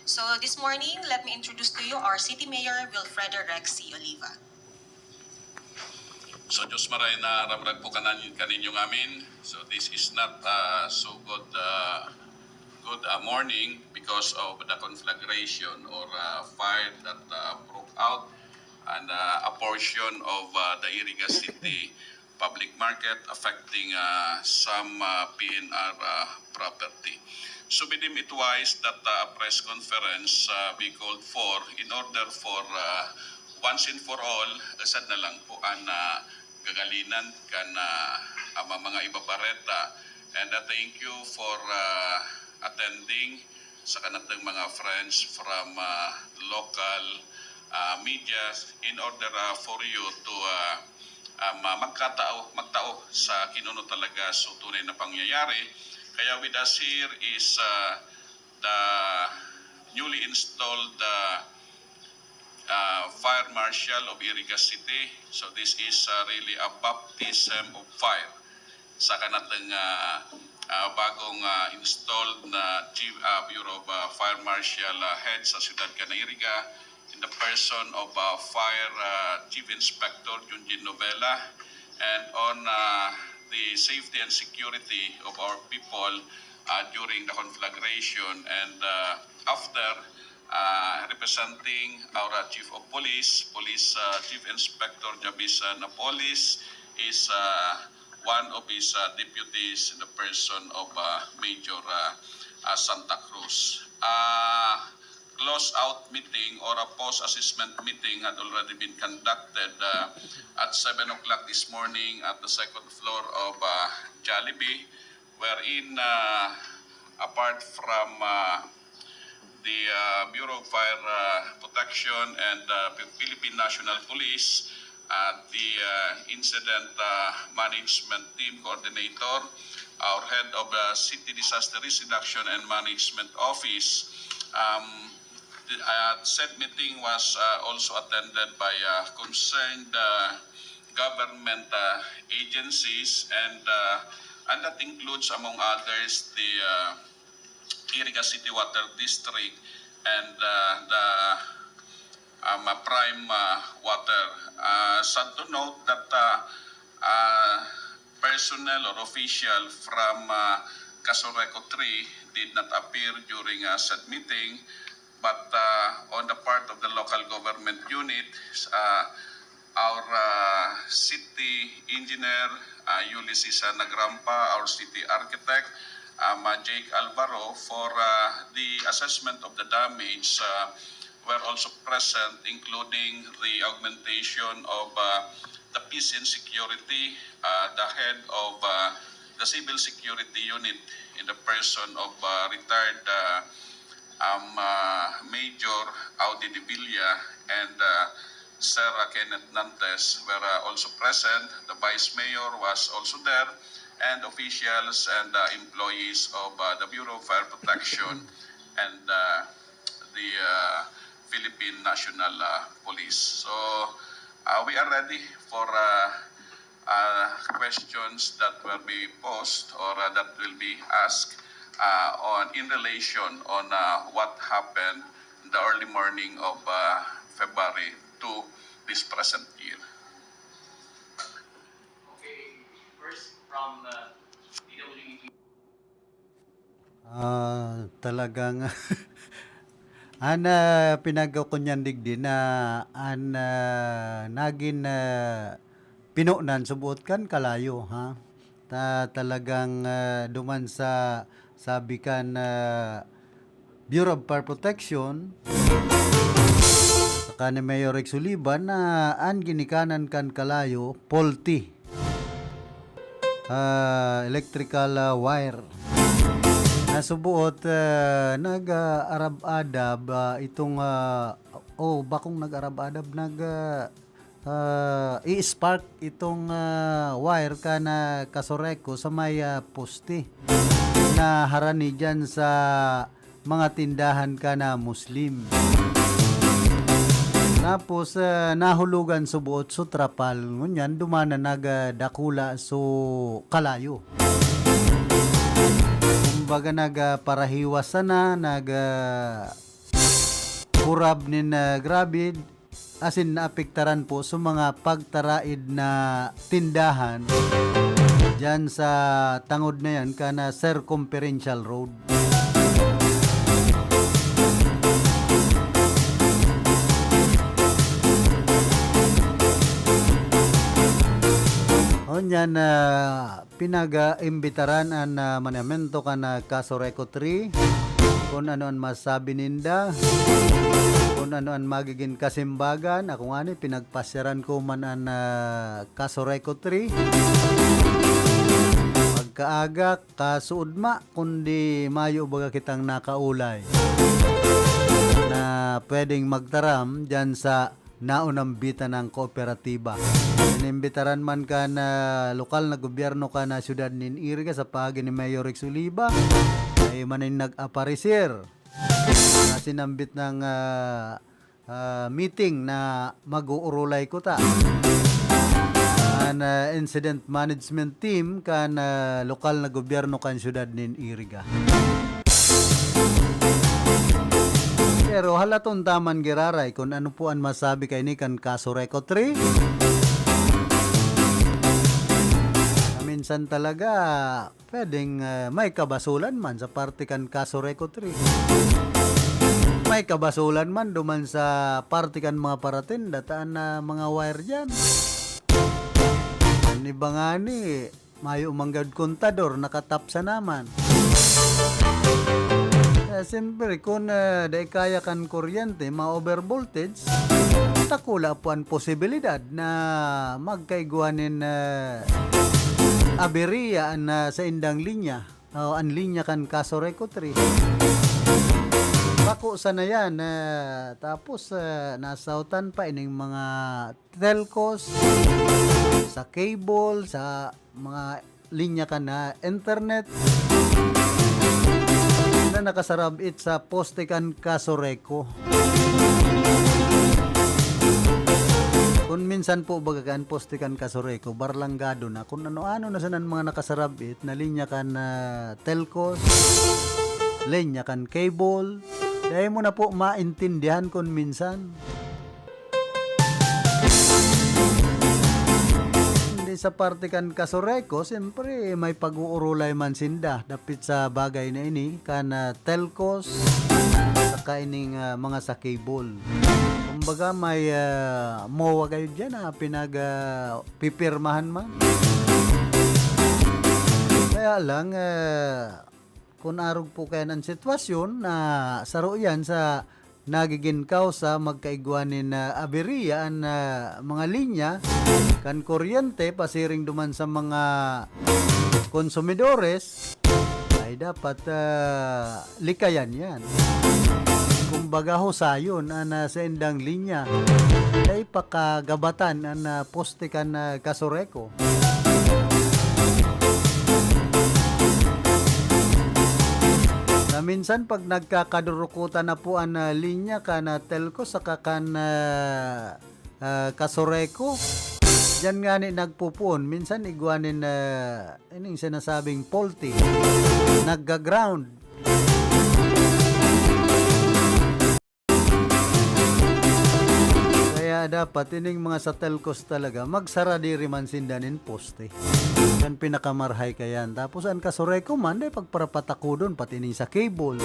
So, this morning, let me introduce to you our city mayor, Wilfredo Rex C. Oliva. So, Diyos maray na ramrag po kanan-, kaninyo ngamin. So, this is not, uh, so good, uh, good, uh, morning because of the conflagration or, uh, fire that, uh, broke out and, uh, a portion of, uh, the Iriga City public market affecting, uh, some, uh, P N R, uh, property. So, we deem it wise that, uh, a press conference, uh, be called for in order for, uh, once and for all, usad na lang po an, ah, gagalinan kan, ah, ama-, mga ibabareta. And, ah, thank you for, ah, attending sa kanatang mga friends from, ah, local, ah, media in order, ah, for you to, ah, ah, ma-, magkatao, magtao sa kung ano talaga so tunay na pangyayari. Kaya with us here is, ah, the newly installed, ah, ah, Fire Marshal of Iriga City. So this is, ah, really a baptism of fire. Sa kanatang, ah, ah, bagong, ah, installed na Chief, ah, Bureau of, ah, Fire Marshal, ah, Head sa Siyudad kan Iriga, in the person of, ah, Fire, ah, Chief Inspector Junjin Novela, and on, ah, the safety and security of our people, ah, during the conflagration and, ah, after, ah, representing our, ah, Chief of Police, Police, ah, Chief Inspector Javis, ah, Napoles, is, ah, one of his, ah, deputies in the person of, ah, Major, ah, ah, Santa Cruz. Ah, close-out meeting or a post-assessment meeting had already been conducted, ah, at seven o'clock this morning at the second floor of, ah, Jollibee, wherein, ah, apart from, ah, the, ah, Bureau of Fire, ah, Protection and, ah, Philippine National Police, ah, the, ah, Incident, ah, Management Team Coordinator, our head of the City Disaster Risk Reduction and Management Office. Um, the, uh, said meeting was, uh, also attended by, uh, concerned, uh, government, uh, agencies, and, uh, and that includes, among others, the, uh, Iriga City Water District and, uh, the, um, uh, Prime, uh, Water. Uh, sad to note that, uh, uh, personnel or official from, uh, Casureco three did not appear during, uh, said meeting, but, uh, on the part of the local government unit, uh, our uh, city engineer, uh, Ulysses uh, Nagrampa, our city architect, um, uh, Jake Alvaro, for uh, the assessment of the damage uh, were also present, including the augmentation of uh, the peace and security, uh, the head of uh, the civil security unit in the person of uh, retired uh, um, uh, Major Audi de Villa and uh, Sir Kenneth Nantes were uh, also present. The Vice Mayor was also there, and officials and uh, employees of uh, the Bureau of Fire Protection and uh, the uh, Philippine National uh, Police. So uh, we are ready for uh, uh, questions that will be posed or uh, that will be asked uh, on in relation on uh, what happened in the early morning of uh, February to this present year. Okay, first from uh, D W E T. Ah, talagang an ah, pinagkukunyan digdi na an ah, nagin ah, pinonan subuot kan kalayo, ha? Ta talagang ah, duman sa sabi kan ah, Bureau of Fire Protection saka ni Mayor Rex Oliva na an ginikanan kan kalayo faulty ah, electrical ah, wire. Nasubuot ah, nag-arab-adab ah, itong ah, oh, bakong nag-arab-adab, nag ah, ah, i-spark itong ah, wire kan ah, Casureco sa may ah, poste na harani dyan sa mga tindahan kan ah, Muslim. Tapos ah, nahulugan subuot su trapal, ngunyan duman na nagdakula su kalayo. Kumbaga nagparahiwas sana, nag ah, kurab nin ah, grabe, asin naapektaran po sa mga pagtaraid na tindahan dyan sa tangod na yan, kan ah, Circumferential Road. Onyan na pinag-imbitaran an ah, manamento kan ah, Casureco three, kun ano an masabi ninda, kun ano an magigin kasimbagan. Ako ngani, pinagpasyaran ko man an ah, Casureco three. Pagkaaga, kasuodma, kundi mayo baga kitang nakaulay na pwedeng magtaram dyan sa naunambitan ng kooperatiba. Inimbitaran man kan ah, lokal na gobyerno kan ah, siyudad nin Iriga sa paagi ni Mayor Rex Oliva, ay manin nag-aparecer na sinambit ng ah, ah, meeting na mag-uurulay kuta an ah, incident management team kan ah, lokal na gobyerno kan siyudad nin Iriga. Pero halaton ta man giraray kun ano po an masabi kaini kan Casureco three. Minsan talaga, pwedeng ah, may kabasolan man sa parte kan Casureco three. May kabasolan man duman sa parte kan mga paratinda, ta an ah, mga wire dyan. An iba ngani, mayo man gad kontador, nakatap sana man. Eh, siyempre, kun ah, dai kaya kan kuryente, ma-overvoltage, dakula po an posibilidad na magkaigwa nin ah, aberya an ah, saindang linya o an linya kan Casureco three. Bako sana yan, ah, tapos ah, nasautan pa ining mga telcos, sa cable, sa mga linya kan ah, internet na nakasarab-it sa poste kan Casureco. Kun minsan po baga kan poste kan Casureco, barlanggado na. Kun ano-ano na sana an mga nakasarab-it na linya kan ah, telcos, linya kan cable. Dai mo na po maintindihan kun minsan. Hindi sa parte kan Casureco, siyempre may pag-uurulay man sinda dapit sa bagay na ini, kan ah, telcos, saka ining ah, mga sa cable. Kumbaga may, ah, MOA kayo diyan, ah, pinag, ah, pipirmahan man. Kaya lang, ah, kun arog po kayan an sitwasyon na saro yan sa nagigin kausa magkaigwa nin, ah, aberya an, ah, mga linya kan kuryente pasiring duman sa mga konsumidores, ay dapat, ah, likayan yan. Kumbaga, husayon an, ah, saindang linya. Dai pakagabatan an, ah, poste kan, ah, Casureco. Na minsan, pag nagkakadurukutan na po an, ah, linya kan, ah, Telco saka kan, ah, ah, Casureco, diyan ngani nagpupuon. Minsan igwa nin, ah, ining sinasabing faulty, nagga-ground. Kaya dapat ining mga sa Telcos talaga, magsara diri man sinda nin poste. Kan pinakamarahay kayan. Tapos an Casureco man, dai pagparapatakodon, pati ining sa cable.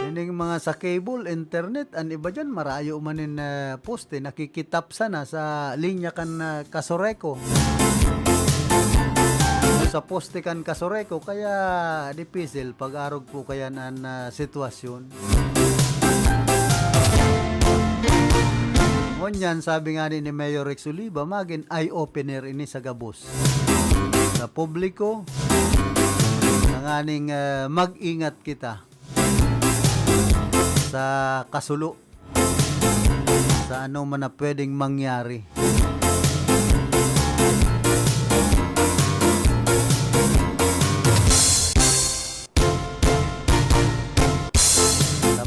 Ining mga sa cable, internet, an iba diyan, marayo man nin, ah, poste, nakikitap sana sa linya kan, ah, Casureco. Sa poste kan Casureco, kaya dipisil pag-arog po kayan an, ah, sitwasyon. Ngunyan, sabi nga ni, ni Mayor Rex Oliva, magin eye-opener ini sa gabos, sa publiko, tanganing, ah, mag-ingat kita sa kasulo, sa ano man na pwedeng mangyari.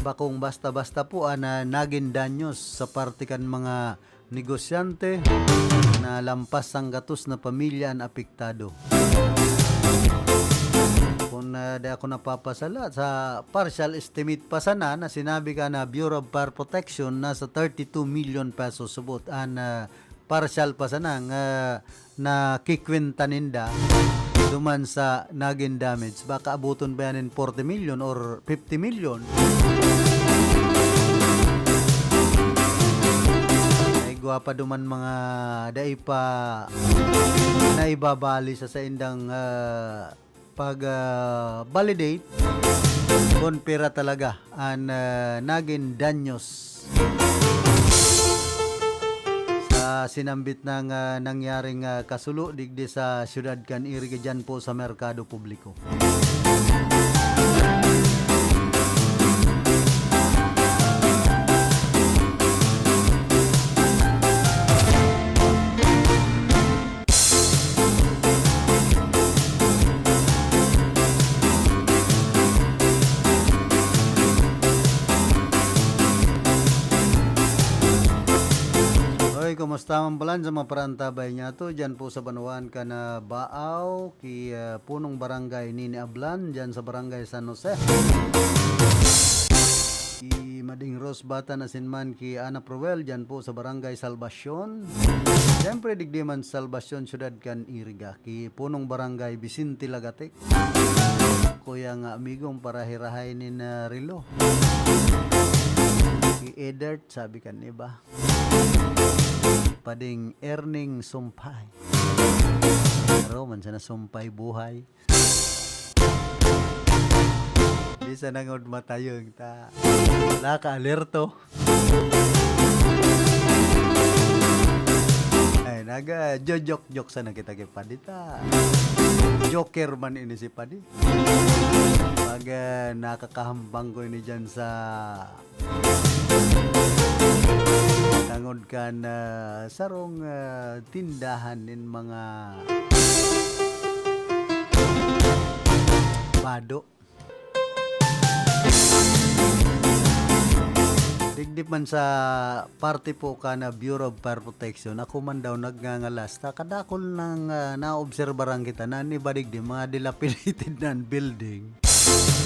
Tabakong basta-basta po, ah, na nagin danyos sa parte kan mga negosyante na lampas sanggatos na pamilya an apektado. Kung, ah, di ako napapasala, sa partial estimate pa sana na sinabi ka na Bureau of Fire Protection, nasa thirty-two million pesos subot an, ah, partial pa sana nga nakikwenta ninda duman sa nagin damage. Baka abuton pa yan in forty million or fifty million. Ay, gwapa duman mga dai pa naibabali sa saindang, ah, pag, ah, validate kun pira talaga an, ah, nagin danyos sa sinambit na, ah, nangyaring, ah, kasulo digdi sa siyudad kan Iriga, dyan po sa merkado publiko. Oy, kumusta man palan sa mga parantabay niyato dyan po sa banwaan kan, ah, Baao, ki, ah, punong barangay Nini Ablan, dyan sa barangay San Jose. Ki Mading Rose Batan asin man ki Ana Proel, dyan po sa barangay Salvacion. Siyempre, digdi man Salvacion, siyudad kan Iriga. Ki punong barangay Vicente Lagatek. Kuya nga amigong parahirahay ni na Rilo. Ki Edert, sabi kan iba. Pading Erning Sumpay. Pero man sana sumpay buhay. Di sa nangod matayong ta. Wala ka alerto. Ay, naga-joke-joke sana kita kay Padi ta. Joker man ini si Padi. Pag, ah, nakakahambang ko ini dyan sa tangod kan, ah, sarong, ah, tindahan nin mga bado. Digdi man sa parte po kan Bureau of Fire Protection, ako man daw nagngangalas. Ta kadakol nang, ah, naobserbaran kita na an iba digdi, mga dilapidated na an building.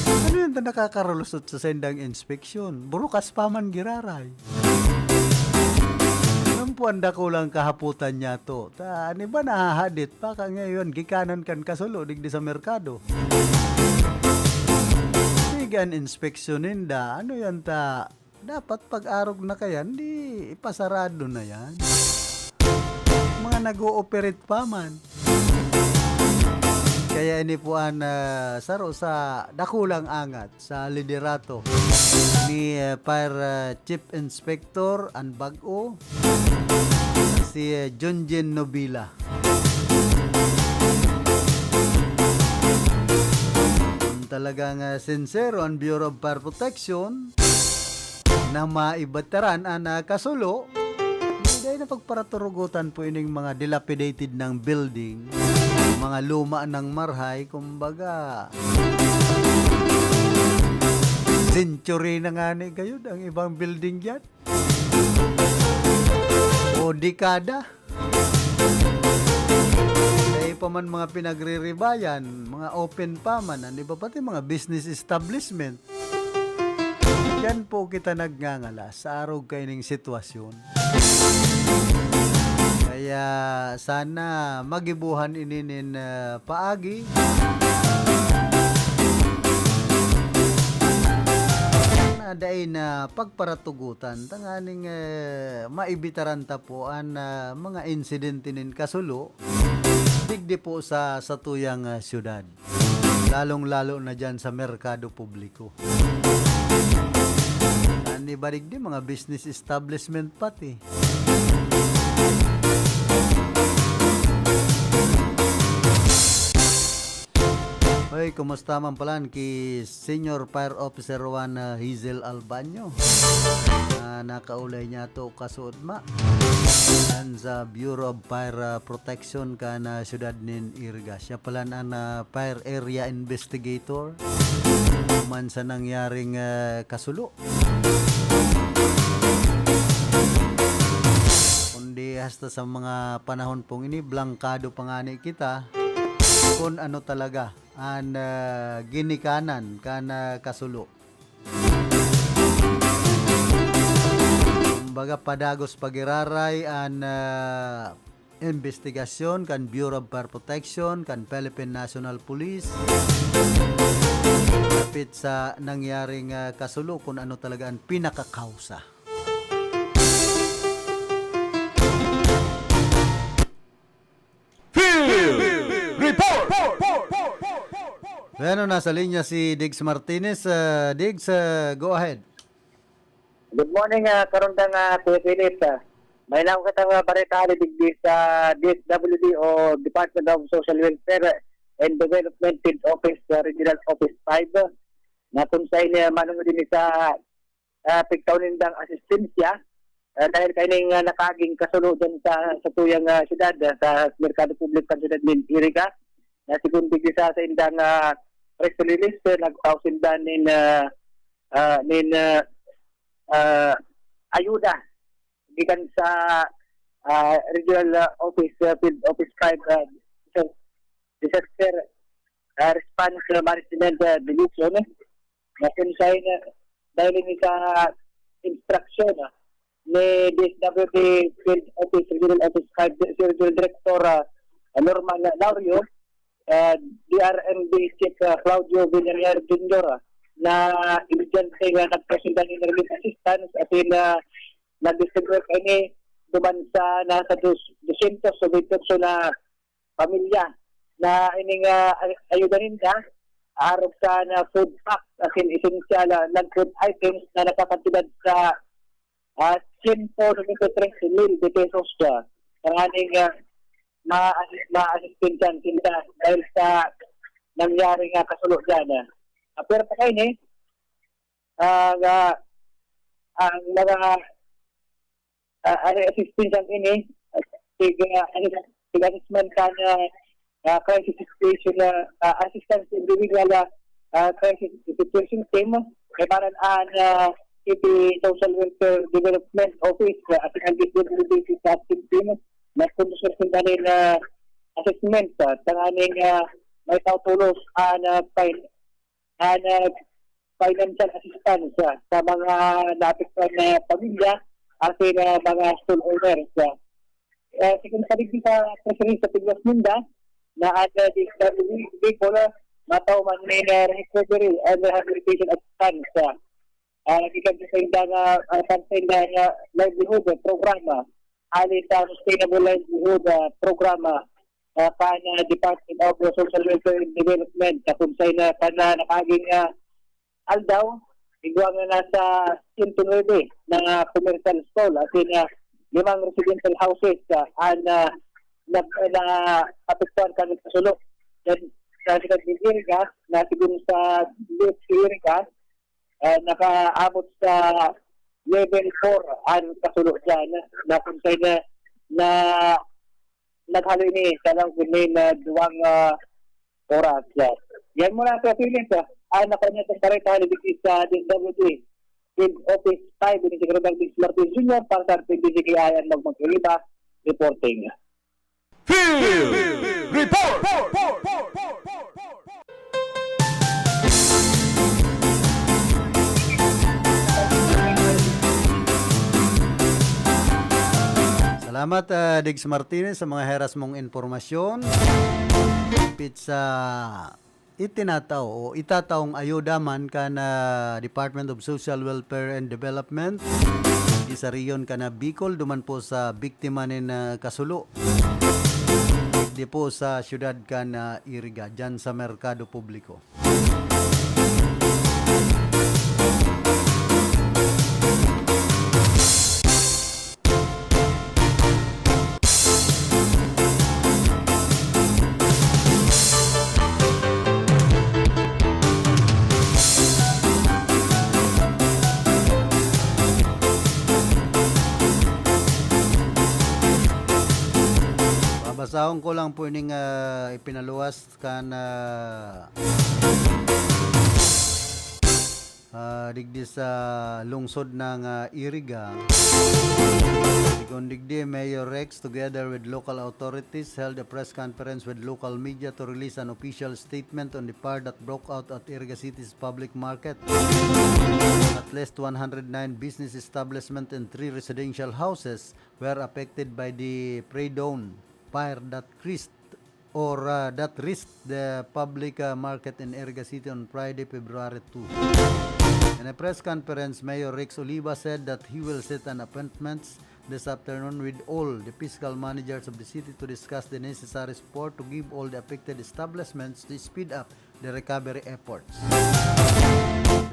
Ano yan ta nakakarulusot sa sendang inspeksyon? Burukas pa man giraray. Ano po ang dakulang kahapotan niya to? Ta, an iba nahahadit, baka ngayon, gikanan kan kasulo, digdi sa merkado. Kasi An inspeksyon ninda, ano yan ta? Dapat pag-arog na kayan, di ipasarado na yan. Mga nag-ooperate pa man. Kaya ini po an, ah, saro sa dakulang angat sa liderato ni, ah, Fire, ah, Chief Inspector, an bag-o, si, ah, Junjin Nobila. Kung talagang, ah, sincero an Bureau of Fire Protection na maibataran an, ah, kasulo, dai na pagparaturugotan po ining mga dilapidated na building, mga luma na marahay, kumbaga, century na ngani gayod ang ibang building diyan. O dekada. Dai pa man mga pinagriribayan, mga open pa man, an iba pati mga business establishment. Diyan po kita nagngangalas sa arog kaining sitwasyon. Kaya sana magibohan ini nin, ah, paagi. Sana dai na pagparatugotan tanganing, eh, maibitaran ta po an, ah, mga insidente nin kasulo digdi po sa satuyang, ah, syudad. Lalong-lalo na diyan sa merkado publiko. An iba digdi, mga business establishment pati. Hoy, kumusta man palan ki Senior Fire Officer one, ah, Hazel Albaño? Ah, nakaulay niya to kasuodma. An sa Bureau of Fire, ah, Protection kan, ah, siyudad nin Iriga. Siya palan an, ah, fire area investigator. Man sa nangyaring, ah, kasulo. Kundi hasta sa mga panahon pong ini, blangkado pa ngani kita kun ano talaga an, ah, ginikanan kan, ah, kasulo. Kumbaga, padagos pag-iraray an, ah, imbestigasyon kan Bureau of Fire Protection, kan Philippine National Police, dapit sa nangyaring, ah, kasulo, kung ano talaga ang pinakakausa. Field Report! Bueno, nasa linya si Diggs Martinez. Ah, Diggs, ah, go ahead. Good morning, ah, karundang, ah, Kuya Philip. Ah, may nako kitang, ah, bareta ali digdi sa D S W D o Department of Social Welfare and Development Field Office, ah, Regional Office five, na kung saan, ah, manunod din sa, ah, pigtaw nindang asistensya, ah, dahil kaining, ah, nakaging kasulo dyan sa, sa tuyang, ah, syudad, ah, sa Merkado Publiko kan syudad nin Iriga, na sigun digdi sa, sa indang, ah, press release, eh, nagtao sinda nin, ah, ah, nin, ah, ah, ayuda gikan sa, ah, Regional, ah, Office, ah, Field Office five, ah, Disaster, ah, Response, ah, Management, ah, Division, eh, na kung saan, ah, dahil ini sa instruction, ah, ni D S W D Field Office, Regional Office five, si Regional Director, ah, Norman Laurio, ah, D R M D Chief, ah, Claudio Villarreal Junior, ah, na estudyante nga nagpresenta nin relief assistance asin, ah, nag-distribute ini duman sa nasa dos-, dosyentos sa na pamilya na ining, ah, ay-, ayuda ninda, arog sa na food pack asin esensyal, ah, non-food items na nakakantidad sa, ah, siyento noventa y tres mil de pesos, ah, tanganing, ah, ma-, maasistensyahan sinda dahil sa nangyari nga kasulo dyan, ah. Ah, pero pa kaini, ah, nga ang mga, ah, ang assistance ang ini, ah, tig-, ah, ano, tig-assessment kan, ah, ah, crisis situation na, ah, assistance individual, ah, ah, crisis situation team, kay paran an, ah, City Social Welfare Development Office, ah, at ang D S W D sa active team, nagkondusir sinda nin, ah, assessment, ah, tanganing, ah, maitao tolos an, ah, fin-, an, ah, financial assistance, ah, sa mga naapektuhan na pamilya asin, ah, mga stall owners, ah. Ah, sigon pa digdi sa press release sa pigwas ninda, na an, ah, di, di, di, mataw man may, ah, recovery and rehabilitation assistance, ah, ah, gikan sa saindang, ah, ah, sa saindang, ah, livelihood, ah, programa, hali sa Sustainable Livelihood, ah, Programa, ah, kan, ah, Department of Social Welfare and Development, ah, kun saen na kan, ah, nakaaging, ah, aldaw, igwa nga nasa sento nuebe na commercial stall, asin, ah, limang residential houses, ah, an, ah, nag-, naapektuhan kan kasulo. Then, sa Sikat nin Iriga, na sigon sa D F C Iriga, ah, nakaabot sa level four an kasulo diyan, na kun saen na, na naghalo ini sa laog nin, ah, duwang, ah, oras. Yan muna, Sir Philip, ah. Ah, nakuha niya itong kareta, hali digdi sa D S W D. Field Office five, ini si Colonel Vince Martin Junior, para sa R T D C K I and Magmag Iliba, reporting. Field Report! Salamat, ah, Diggs Martinez, sa mga heras mong impormasyon. Pizza. Itinataw o itataong ayuda man kan, ah, Department of Social Welfare and Development, di sa rehiyon kan, ah, Bicol, duman po sa biktima nin, ah, kasulo. Di po sa siyudad kan, ah, Iriga, dyan sa Merkado Publiko. Babasahon ko lang po ining, ah, ipinaluwas kan, ah, ah, digdi sa lungsod ng, ah, Iriga. Sigon digdi, Mayor Rex, together with local authorities, held a press conference with local media to release an official statement on the fire that broke out at Iriga City's public market. At least one hundred nine business establishment and three residential houses were affected by the Predone fire that creased or, uh, that risked the public, uh, market in Iriga City on Friday, February two. In a press conference, Mayor Rex Oliva said that he will set an appointments this afternoon with all the fiscal managers of the city to discuss the necessary support to give all the affected establishments to speed up the recovery efforts.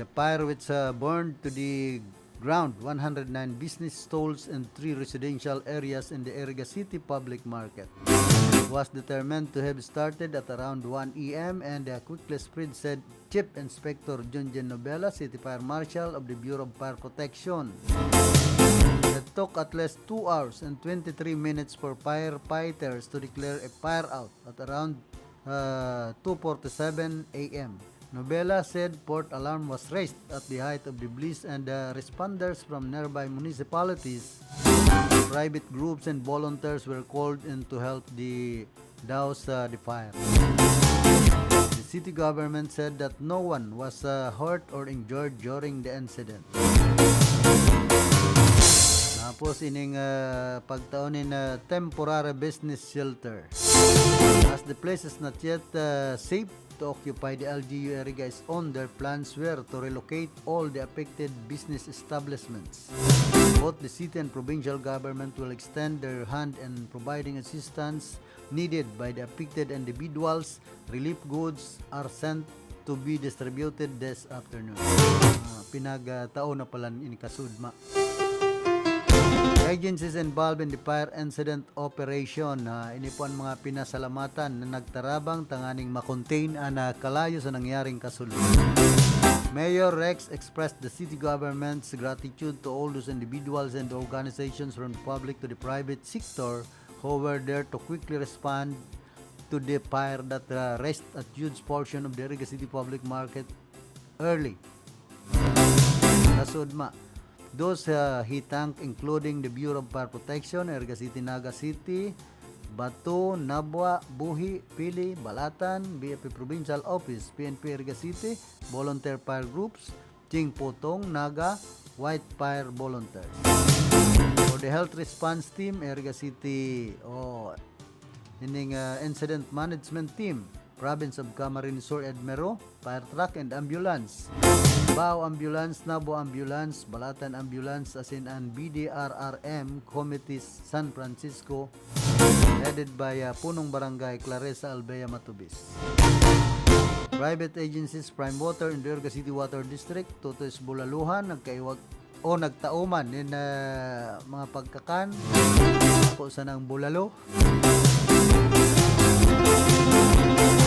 The fire, which, uh, burned to the ground one hundred nine business stalls and three residential areas in the Iriga City Public Market, was determined to have started at around one a m, and, uh, quickly spread, said Chief Inspector Junjun Novela, City Fire Marshal of the Bureau of Fire Protection. It took at least two hours and twenty-three minutes for firefighters to declare a fire out at around, uh, two forty-seven a m. Novela said fourth alarm was raised at the height of the blaze, and the responders from nearby municipalities, private groups, and volunteers were called in to help the douse, uh, the fire. The city government said that no one was, uh, hurt or injured during the incident. Tapos ining, uh, pagtao nin, uh, temporary business shelter. As the place is not yet, uh, safe to occupy, the L G U Iriga is on, their plans were to relocate all the affected business establishments. Both the city and provincial government will extend their hand in providing assistance needed by the affected individuals. Relief goods are sent to be distributed this afternoon. Ah, pinagtao na pala ini kasudma. Agencies involved in the fire incident operation, ah, ini po ang mga pinasalamatan na nagtarabang tanganing ma-contain an, ah, kalayo sa nangyaring kasulo. Mayor Rex expressed the city government's gratitude to all those individuals and organizations, from the public to the private sector, who were there to quickly respond to the fire that, uh, razed a huge portion of the Iriga City Public Market early. Kasudma, those, uh, he thanked, including the Bureau of Fire Protection, Iriga City, Naga City, Bato, Nabua, Buhi, Pili, Balatan, B F P Provincial Office, P N P Iriga City, volunteer fire groups, Ching Potong, Naga, White Fire Volunteers. For the health response team, Iriga City, o ining, ah, incident management team, Province of Camarines Sur, EDMERU, fire truck and ambulance. Bao Ambulance, Nabo Ambulance, Balatan Ambulance, asin an B D R R M Committee San Francisco, headed by, ah, Punong Barangay Clarissa Albea Matubis. Private agencies, Prime Water, Indoyorga City Water District, Totoy's Bulaluhan, nagkaiwag o nagtao man nin, ah, mga pagkakan, ako sanang bulalo.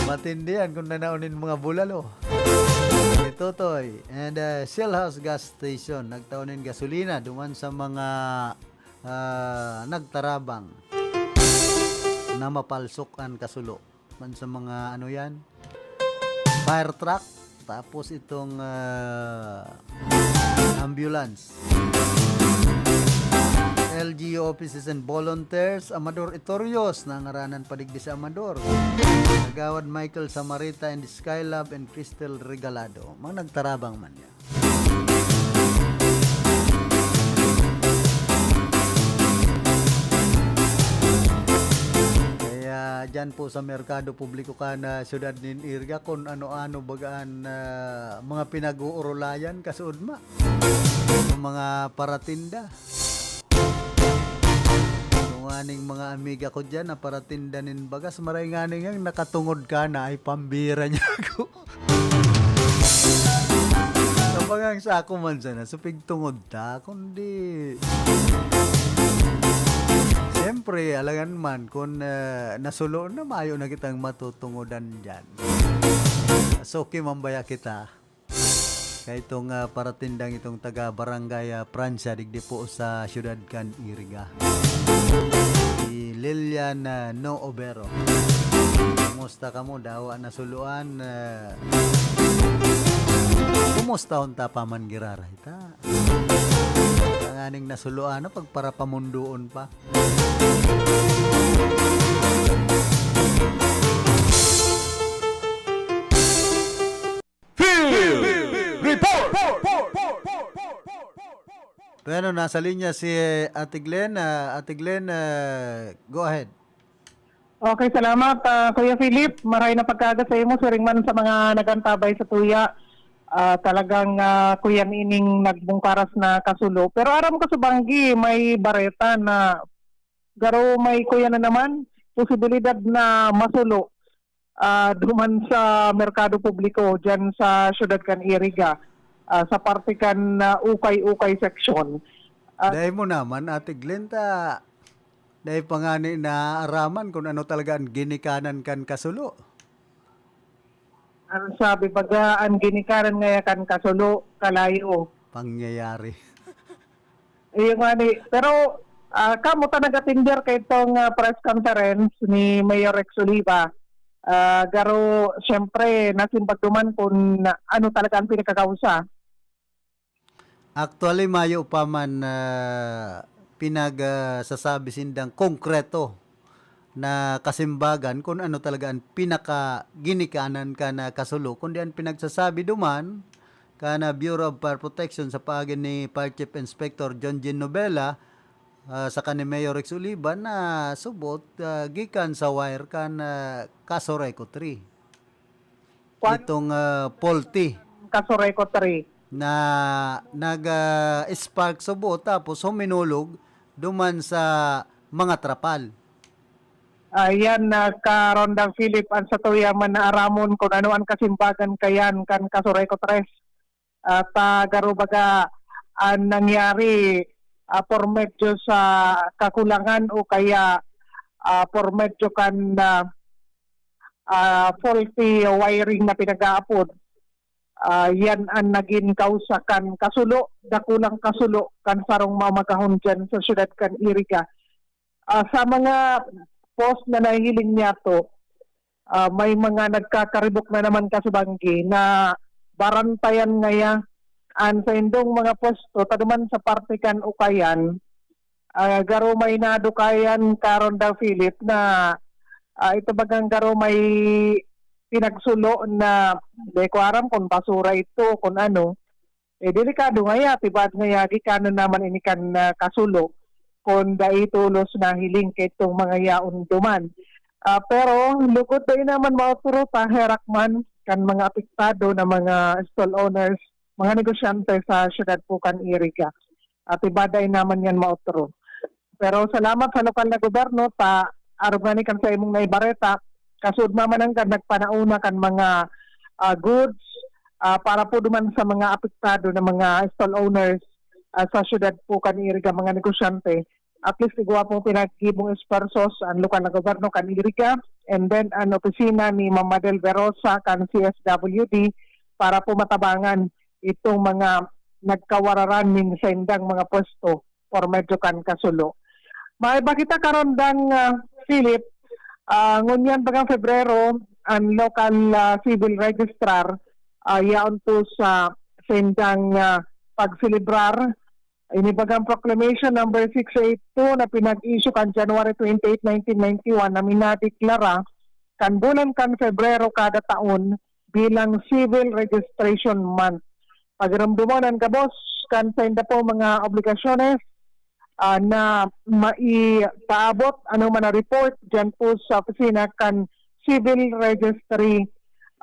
Matindi yan kung nanaon nin mga bulalo. Ni Totoy. And, ah, Shell House Gas Station, nagtao nin gasolina duman sa mga, ah, nagtarabang na mapalsok an kasulo. Man sa mga ano yan, fire truck, tapos itong, ah, ambulance. L G U offices and volunteers, Amador Itorios, nangaranan pa digdi si Amador. Kagawad Michael Samarita and Skylab and Crystal Regalado. Mga nagtarabang man yan. Kaya dyan po sa merkado publiko kan, ah, siyudad nin Iriga, kung ano-ano baga an, ah, mga pinag-uurulayan, kasuodma. Ang mga paratinda. Kung aning mga amiga ko dyan na paratinda nin bagas, maray nga ning nakatungod ka na, ay pambira niya ako. Kabangang sa ako man sana, supig tungod ta, kundi siyempre, alangan man, kung, ah, nasulo na, mayo na kitang matutungodan dyan. Suki man baya kita. Kay itong, ah, paratindang itong taga Barangay, ah, Prancia, digdi po sa siyudad kan Iriga. Si Lilian, ah, No Overo. Kumusta kamo? Dawa na suluan, ah, kumusta unta pa man giraray ta? Tanganing nasuluan na pagparapamundoon pa. Field Report! Bueno, nasa linya si Ate Glenn. Ah, Ate Glenn, ah, go ahead. Okay, salamat, ah, Kuya Philip. Maray na pagkaga sa imo, siring man sa mga nagantabay sa tuya. Ah, talagang, ah, kuyan ining nagbungkaras na kasulo. Pero aram ko sa banggi, may bareta na garo may kuyan na naman, posibilidad na masulo, ah, duman sa merkado publiko, dyan sa siyudad kan Iriga, ah, sa parte kan, ah, Ukay-Ukay section. Ah, Dai mo naman, Ate Glenn, ta dai pa ngani naaraman kun ano talaga an ginikanan kan kasulo. Ang sabi baga, an ginikanan ngaya kan kasulo, kalayo. Pangyayari. Iyo ngani. Pero, ah, kamo ta nag-atender kaitong, ah, press conference ni Mayor Rex Oliva. Ah, garo, siyempre, nasimbag duman kun ano talaga ang pinagkakausa. Actually, mayo pa man, ah, pinag, ah, sasabi sindang konkreto na kasimbagan kun ano talaga an pinakaginikanan kan, ah, kasulo, kundi an pinagsasabi duman kan, ah, Bureau of Fire Protection sa paagi ni Fire Chief Inspector John Jean Novela, ah, saka ni Mayor Rex Oliva na subot, ah, gikan sa wire kan, ah, Casureco three. Kwan- Itong, ah, faulty. Casureco three. Na nag, ah, spark subot tapos huminulog duman sa mga trapal. Ayan, ah, Karondang Philip, ang satuya man na aramon kun ano ang kasimbagan kayan kan Casureco tres. At, ah, garo baga ang nangyari, ah, por medyo sa kakulangan o kaya, ah, por medyo kan, ah, ah, faulty wiring na pinag-aapod. Ah, yan ang nagin kausa kan kasulo, dakulang kasulo kan sarong mamagahon dyan sa siyudad kan Iriga. Ah, sa mga post na nahihiling niyato, ah, may mga nagkakaribok na naman kasubanggi na barantayan ngaya an saindong mga pwesto, ta duman sa parte kan Ukayan, ah, garo may nadukayan, Karondang Philip, na, ah, ito bagang garo may pinagsulo na, di ko aram kung basura ito o kung ano. Eh, delikado ngaya, tibaad ngaya, gikanon naman ini kan, ah, kasulo, kun dai tolos nahiling kaitong mga yaon duman. Ah, pero lugod dai naman maotro ta herak man kan mga apektado na mga stall owners, mga negosyante sa siyudad po kan Iriga. At iba dai naman yan maotro. Pero salamat sa lokal na gobyerno ta arog ngani kan sa imong naibareta, kasud mamananggad nagpanauna kan mga, ah, goods, ah, para po duman sa mga apektado na mga stall owners, ah, sa siyudad po kan Iriga, mga negosyante. At least igwa pong pinaggibong esfuerzos ang lokal na gobyerno kan Iriga, and then ang opisina ni Ma'am Madel Verosa kan C S W D para po matabangan itong mga nagkawararan nin saindang mga pwesto por medyo kan kasulo. May bakita karon dang, ah, Philip, ah, ngunyan bagang Febrero, ang local, ah, civil registrar, ah, yaon po sa saindang, ah, pagselebrar ini bagang Proclamation number six eight two na pinag-issue kan January twenty-eight, nineteen ninety-one, na minadeklara kan bulan kan Febrero kada taon bilang Civil Registration Month. Pagiromdomon an gabos kan sainda po mga obligasyones, ah, na maipaabot ano man na report diyan po sa opisina kan Civil Registry,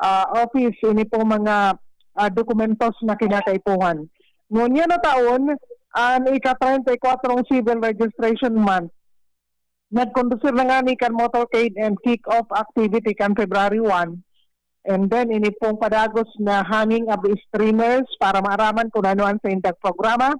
ah, Office, ini po mga, ah, dokumentos na kinakaipuhan. Ngunyan na taon, an ika-treinta y cuatro Civil Registration Month, nagkondusir na ngani kan motorcade and kick-off activity kan February one. And then, ini pong padagos na hanging of streamers para maaraman kung ano ang saindang programa.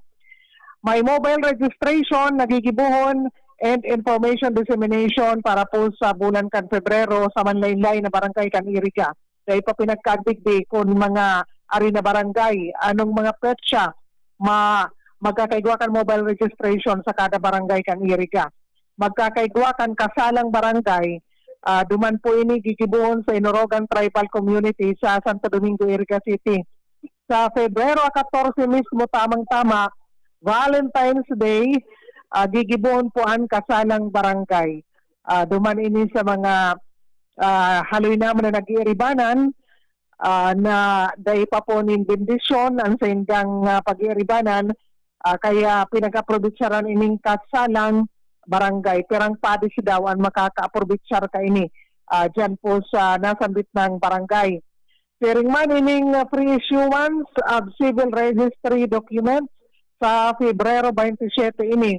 May mobile registration, nagigibuhon, and information dissemination para po sa bulan kan Febrero sa manlain-lain na barangay kan Iriga. Dai pa pinagkagdigdi kun mga ari na barangay, anong mga petsa ma-, magkakaigwa kan mobile registration sa kada barangay kan Iriga. Magkakaigwa kan kasalang barangay, ah, duman po ini gigibohon sa Inorogan Tribal Community sa Santo Domingo, Iriga City. Sa Febrero katorse mismo, tamang-tama, Valentine's Day, ah, gigibohon po an kasalang barangay. Ah, duman ini sa mga, ah, haloy naman na nag-iiribanan, ah, na dai pa po nin bendisyon an saindang, ah, pag-iiribanan, ah, kaya pinag-aprobetsaran ining kasalang barangay. Pirang padis daw an makakaaprobetsar kaini, ah, diyan po sa nasambit nang barangay. Siring man ining, ah, free issuance of civil registry documents sa Febrero twenty-seven ini.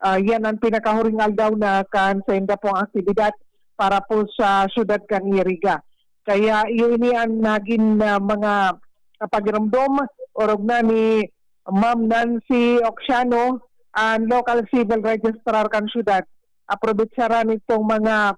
Ah, yan ang pinakahuring aldaw na kan sainda pong aktibidad para po sa siyudad kan Iriga. Kaya iyo ini ang nagin, ah, mga, ah, pagiromdom, orog na ni Ma'am Nancy Oxiano, ang local civil registrar kan siyudad. Aprobetsaran itong mga,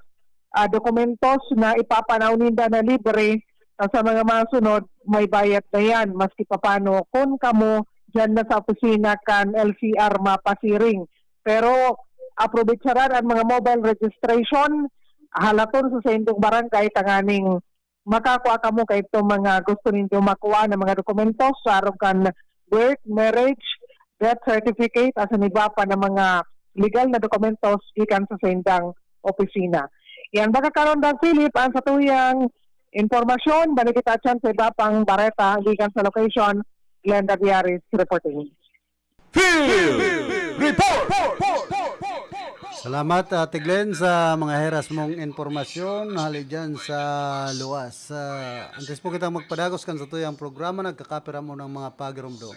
ah, dokumentos na ipapanaw ninda na libre, ah, sa mga masunod, may bayad na yan, maski papano. Kun kamo, dyan na sa opisina kan L C R mapasiring. Pero aprobetsaran ang mga mobile registration, halaton sa saindong barangay, tanganing makakua kamo kaidto mga gusto nindo makua na mga dokumento sa arog kan birth, marriage, death certificate, asin iba pa na mga legal na dokumentos gikan sa saindang opisina. Yan, baga karon, Dang Philip, ang satuyang impormasyon. Balik kita dyan sa iba pang bareta gikan sa location. Glenda Viaris reporting. Field Report! Salamat, Ate Glenn, sa mga heras mong impormasyon hali dyan sa luwas. Ah, antes po kitang magpadagos kan satuyang programa, nagkakapira mo ng mga pagiromdom.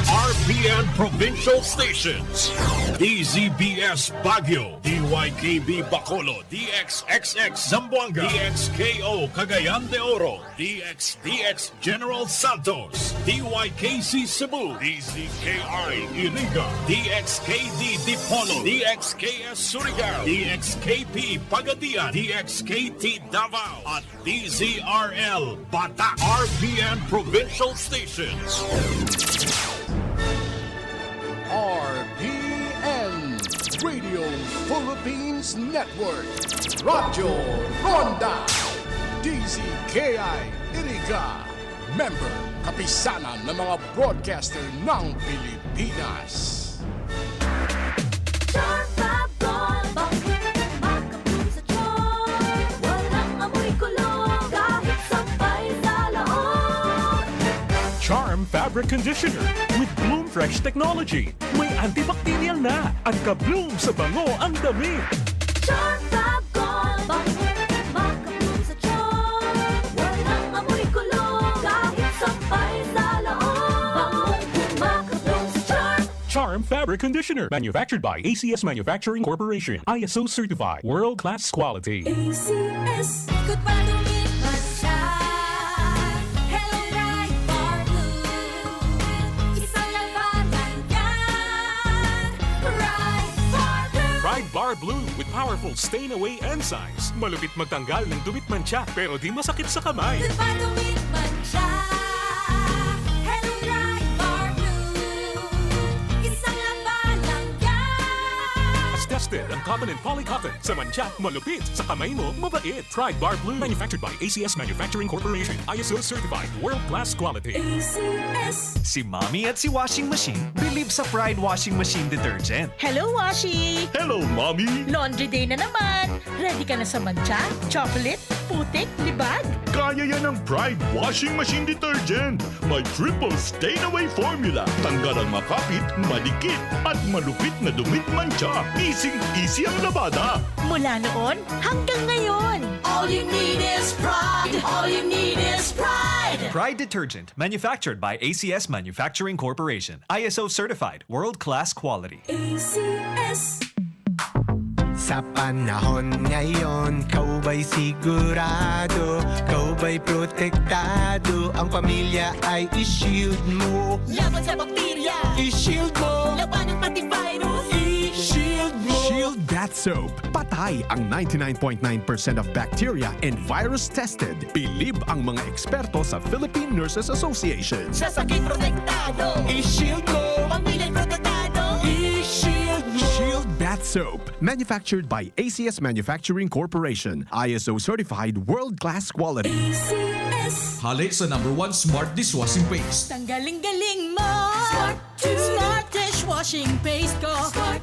R P N Provincial Stations, D Z B S Baguio, D Y K B Bacolod, D X X X Zamboanga, D X K O Cagayan de Oro, D X D X General Santos, D Y K C Cebu, D Z K I Iriga, D X K D Dipolog, D X K S Surigao, D X K P Pagadian, D X K T Davao, at D Z R L Batak, R P N Provincial Stations. R P N Radio Philippines Network, Radyo Ronda, D Z K I Iriga, member, kapisanan ng mga broadcaster ng Pilipinas. Sharp Fab Gold, bangkit, makapul sa tiyan. Walang amoy kulog, kahit sampay sa loob. Charm Fabric Conditioner with Bloom Fresh Technology. May antibacterial na at ka-bloom sa bango ang damit. Charm Fab Gold. Bangong makabloom sa charm. Walang amoy kulog kahit sampay sa loob. Bangong makabloom sa charm. Charm Fabric Conditioner. Manufactured by A C S Manufacturing Corporation. I S O certified. World class quality. A C S. Ikot pa, dumit man siya. Hello, Pride Bar Blue. Isang labanan yan. Pride Bar Blue. Pride Bar Blue with powerful stain away enzymes. Malupit magtanggal ng dumit mantsa, pero di masakit sa kamay. Ikot pa, dumit man siya. Hello, Pride Bar Blue. Isang labanan yan. Tested ang cotton and poly cotton. Sa mantsa, malupit. Sa kamay mo, mabait. Pride Bar Blue. Manufactured by A C S Manufacturing Corporation. I S O certified. World class quality. A C S. Si Mommy at si Washing Machine bilib sa Pride Washing Machine Detergent. Hello, Washi! Hello, Mommy! Laundry day na naman! Ready ka na sa mantsa, chocolate, putik, libag? Kaya yan ng Pride Washing Machine Detergent. May triple stain away formula. Tanggal ang makapit, madikit, at malupit na dumit mantsa. Easy-easy ang labada. Mula noon hanggang ngayon. All you need is Pride. All you need is Pride. Pride Detergent, manufactured by A C S Manufacturing Corporation. I S O certified, world-class quality. A C S. Sa panahon ngayon, kau ba'y sigurado, kau ba'y protektado, ang pamilya ay i-shield mo. Laban sa bakterya, i-shield mo. Labanan pati virus, i-shield mo. Shield Bath Soap. Patay ang ninety-nine point nine percent of bacteria and virus tested. Bilib ang mga eksperto sa Philippine Nurses Association. Sa sakit protektado, i-shield mo. Pamilya protektado, i-shield mo. Shield Bath Soap. Manufactured by A C S Manufacturing Corporation. I S O certified world-class quality. A C S. Hale sa number one smart dishwashing paste. Tanggaling-galing mo! Smart Smart dishwashing paste ko. Smart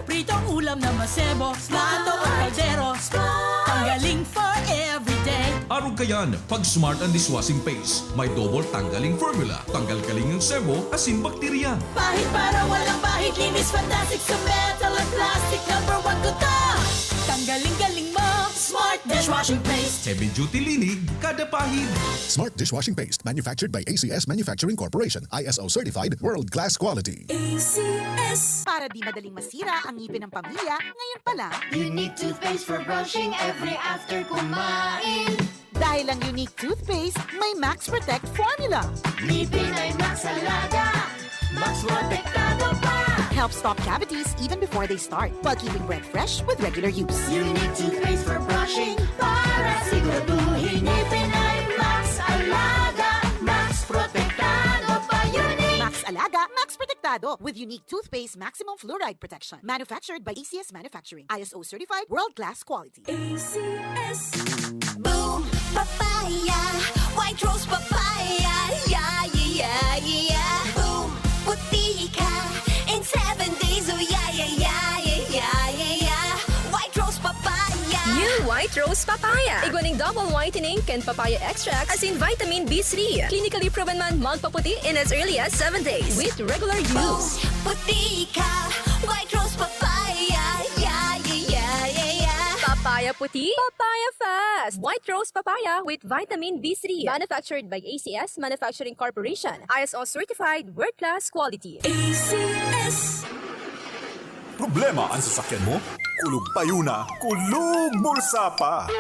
Prito, ulam na masebo. Smart. Plato o kaldero. Smart. Tanggaling for everyday. Arog kayan, pag Smart ang dishwashing paste. May double tanggaling formula. Tanggal-galing ang sebo, asin bakterya. Pahid para walang bahid. Linis fantastic sa metal at plastic. Number one ko to. Tanggaling-galing mo. Smart dishwashing paste. Heavy duty linig, kada pahid. Smart dishwashing paste, manufactured by A C S Manufacturing Corporation, I S O certified, world-class quality. A C S. Para di madaling masira ang ngipin ng pamilya, ngayon pa lang. Unique toothpaste for brushing every after kumain. Dahil ang Unique toothpaste may Max Protect formula. Ngipin ay Max Alaga, Max Protektado pa. Helps stop cavities even before they start, while keeping breath fresh with regular use. Unique toothpaste for brushing para siguraduhin ngipin ay Max Alaga, Max Protektado pa. Unique. Max Alaga, Max Protektado with Unique Toothpaste Maximum Fluoride Protection. Manufactured by A C S Manufacturing. I S O certified, world-class quality. A C S. Boom Papaya, White Rose Papaya, yeah, yeah, yeah, yeah. Boom, puti ka in seven days, oh yeah, yeah, yeah, yeah, yeah, yeah, yeah. White Rose Papaya. New White Rose Papaya. Igwa ning double whitening kan papaya extract asin vitamin B three. Clinically proven man magpaputi in as early as seven days with regular use. Boom, puti ka, White Rose Papaya, yeah, yeah, yeah, yeah, yeah. Papaya puti, papaya fast. White Rose Papaya with vitamin B three. Manufactured by A C S Manufacturing Corporation. I S O certified, world-class quality. A C S. Problema ang sasakyan mo? Kulog payo na, kulog bulsa pa.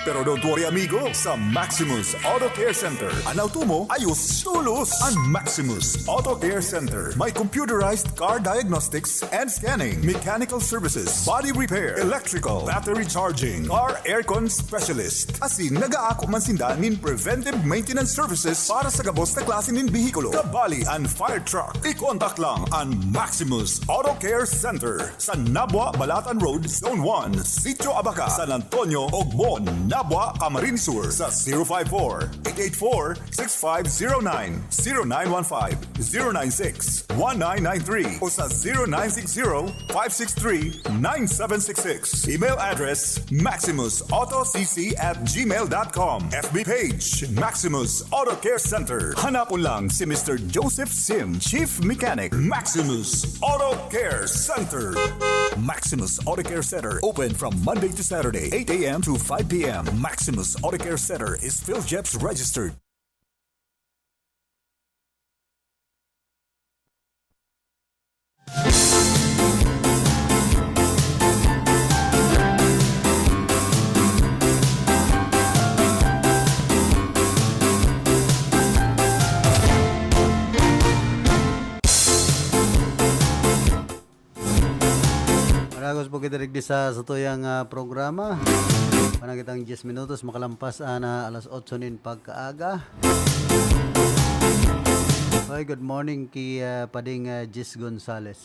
Pero don't worry, amigo. Sa Maximus Auto Care Center, an auto mo ayos tolos. An Maximus Auto Care Center may computerized car diagnostics and scanning, mechanical services, body repair, electrical, battery charging, car aircon specialist. Asin nagaako man sinda nin preventive maintenance services para sa gabos na klase nin behikulo, kabali an fire truck. I-contact lang an Maximus Auto Care Center. Sa Nabua, Balatan Road, Zone one, Sitio Abaca, San Antonio, Ogmon, Nabua, Camarines Sur, sa zero five four, eight eight four, six five zero nine, zero nine one five, zero nine six, one nine nine three o sa zero nine six zero, five six three, nine seven six six. Email address, maximus auto c c at gmail dot com. F B page, Maximus Auto Care Center. Hanapon lang si Mister Joseph Sim, Chief Mechanic, Maximus Auto Care Center. Maximus Auto Care Center, open from Monday to Saturday, eight a m to five p m. Maximus Auto Care Center is PhilGEPS registered. Maragos po kita digdi sa satuyang, ah, programa. Panagitang diyes minutos makalampas ana alas otso nin pagkaaga. Hoy, good morning ki, ah, Pading, ah, Jis Gonzales.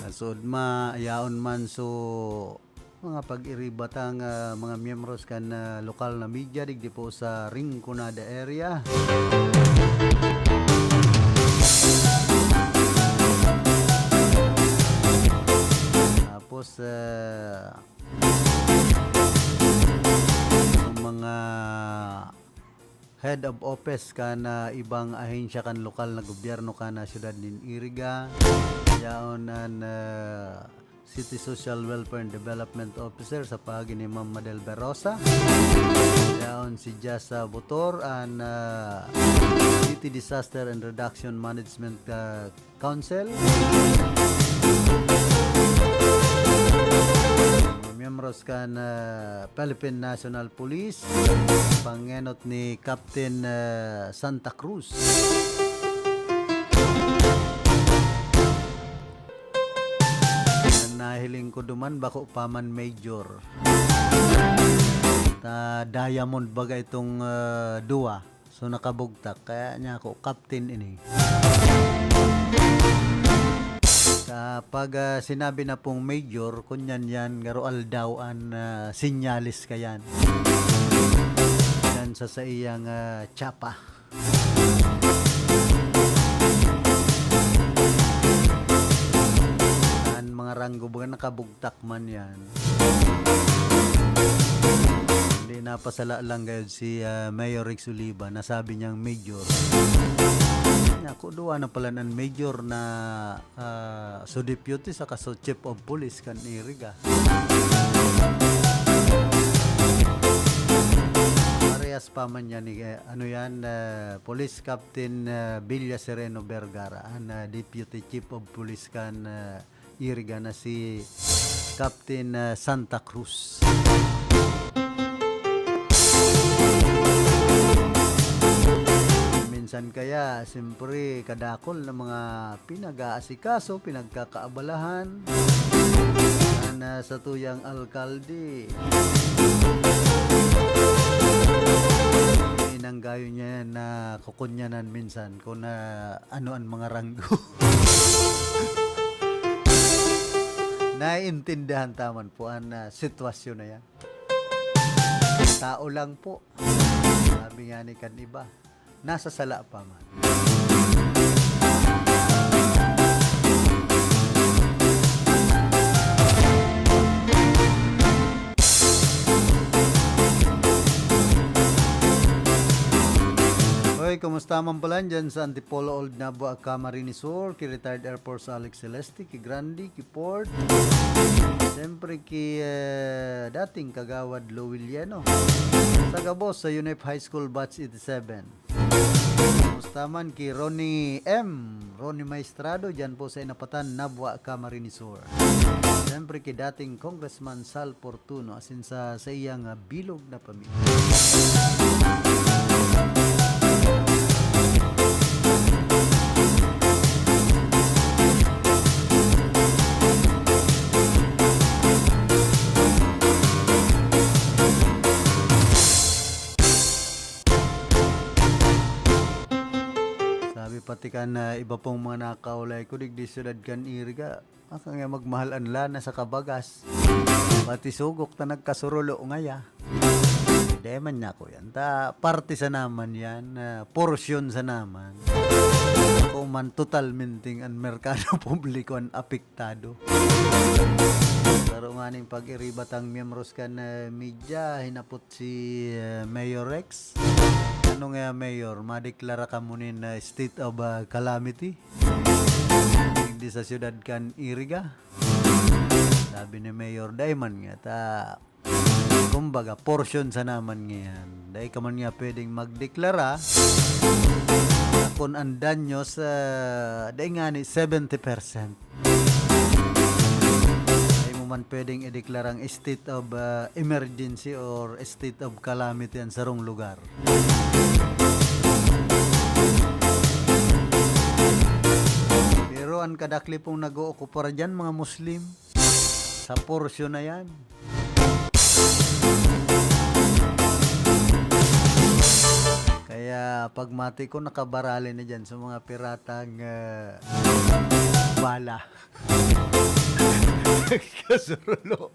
Sa suod ma, yaon man so mga pag-iribatang, ah, mga miyembros kan, ah, lokal na media digdi po sa Rinconada area. Tapos, ah, yung mga head of office kan, ah, ibang ahensya kan lokal na gobyerno kan, ah, siyudad nin Iriga. Yaon an, ah, City Social Welfare and Development Officer sa paagi ni Ma'am Madel Berrosa. Yaon si Jasa Botor, an, ah, City Disaster and Reduction Management, ah, Council. Mga miyembros kan, ah, Philippine National Police, pangenot ni Captain, ah, Santa Cruz. An nahiling ko duman, bako pa man major. Ta diamond baga itong, ah, duwa. So, nakabugtak. Kaya niya ako, captain ini. Kapag, ah, sinabi na pong major, kunyan yan, garo aldaw an, ah, sinyalis ka yan. Yan sa saiyang, ah, tsapa. An mga ranggo, baga nakabugtak man yan. Hindi, napasala lang gayod si, ah, Mayor Rex Oliva, nasabi niyang major. Naku, duwa na pala an major na, ah, so deputy saka so chief of police kan Iriga. Parehas pa man yan ni, eh, ano yan, ah, Police Captain, ah, Villa Sereno Vergara, an, ah, deputy chief of police kan, ah, Iriga na si Captain, ah, Santa Cruz. Minsan kaya, siyempre, kadakol na mga pinag-aasikaso, pinagkakaabalahan na sa tuyang alkalde. Inanggayo niya na kukunyanan minsan kung na ano an mga ranggo. Naiintindihan ta man po an, ah, sitwasyon na yan. Tao lang po. Sabi nga ni kan iba, nasa sala pa man. Hoy, kumusta man pala dyan sa Antipolo Old Nabua, Camarines Sur, ki Retired Air Force Alex Celeste, ki Grandi, ki Ford. Siyempre ki, eh, dating Kagawad Lou Villeno. Sa gabos sa UNEP High School Batch eighty-seven. Kumusta man ki Ronnie M, Ronnie Maestrado, dyan po sa Inapatan, Nabua, Camarines Sur. Siyempre ki dating Congressman Sal Fortuno, asin sa, sa iyang, ah, bilog na pamilya. Sabi pati kan, ah, iba pong mga nakaulay ko digdi syudad kan Iriga, aka nga magmahal an lana sa kabagas. Pati sugok ta nagkasurulo ngaya. Di man niya ako yan. Ta, parte sa naman yan, ah, porsyon sa naman. Kung man totalmenteng an merkado publiko an apektado. Pero nganing pag-iribatang miyembros kan, ah, media, hinapot si, ah, Mayor Rex. Ano nga, Mayor, madeklara kamo nin, ah, state of, ah, calamity? sa siyudad kan Iriga. Sabi ni Mayor, "Dai man nga ta, kumbaga, portion sa naman ngayan. Dai ka man nga pwedeng magdeklara kun ang danyos, ah, dai ngani seventy percent." Dai mo man pwedeng ideklarang state of, ah, emergency or state of calamity ang sarong lugar. Pero ang kadakli pong nag-ookupar diyan, mga Muslim, sa porsyon na yan. Kaya pagmati ko, nakabarali na diyan sa mga piratang, ah, bala. Kasurulo.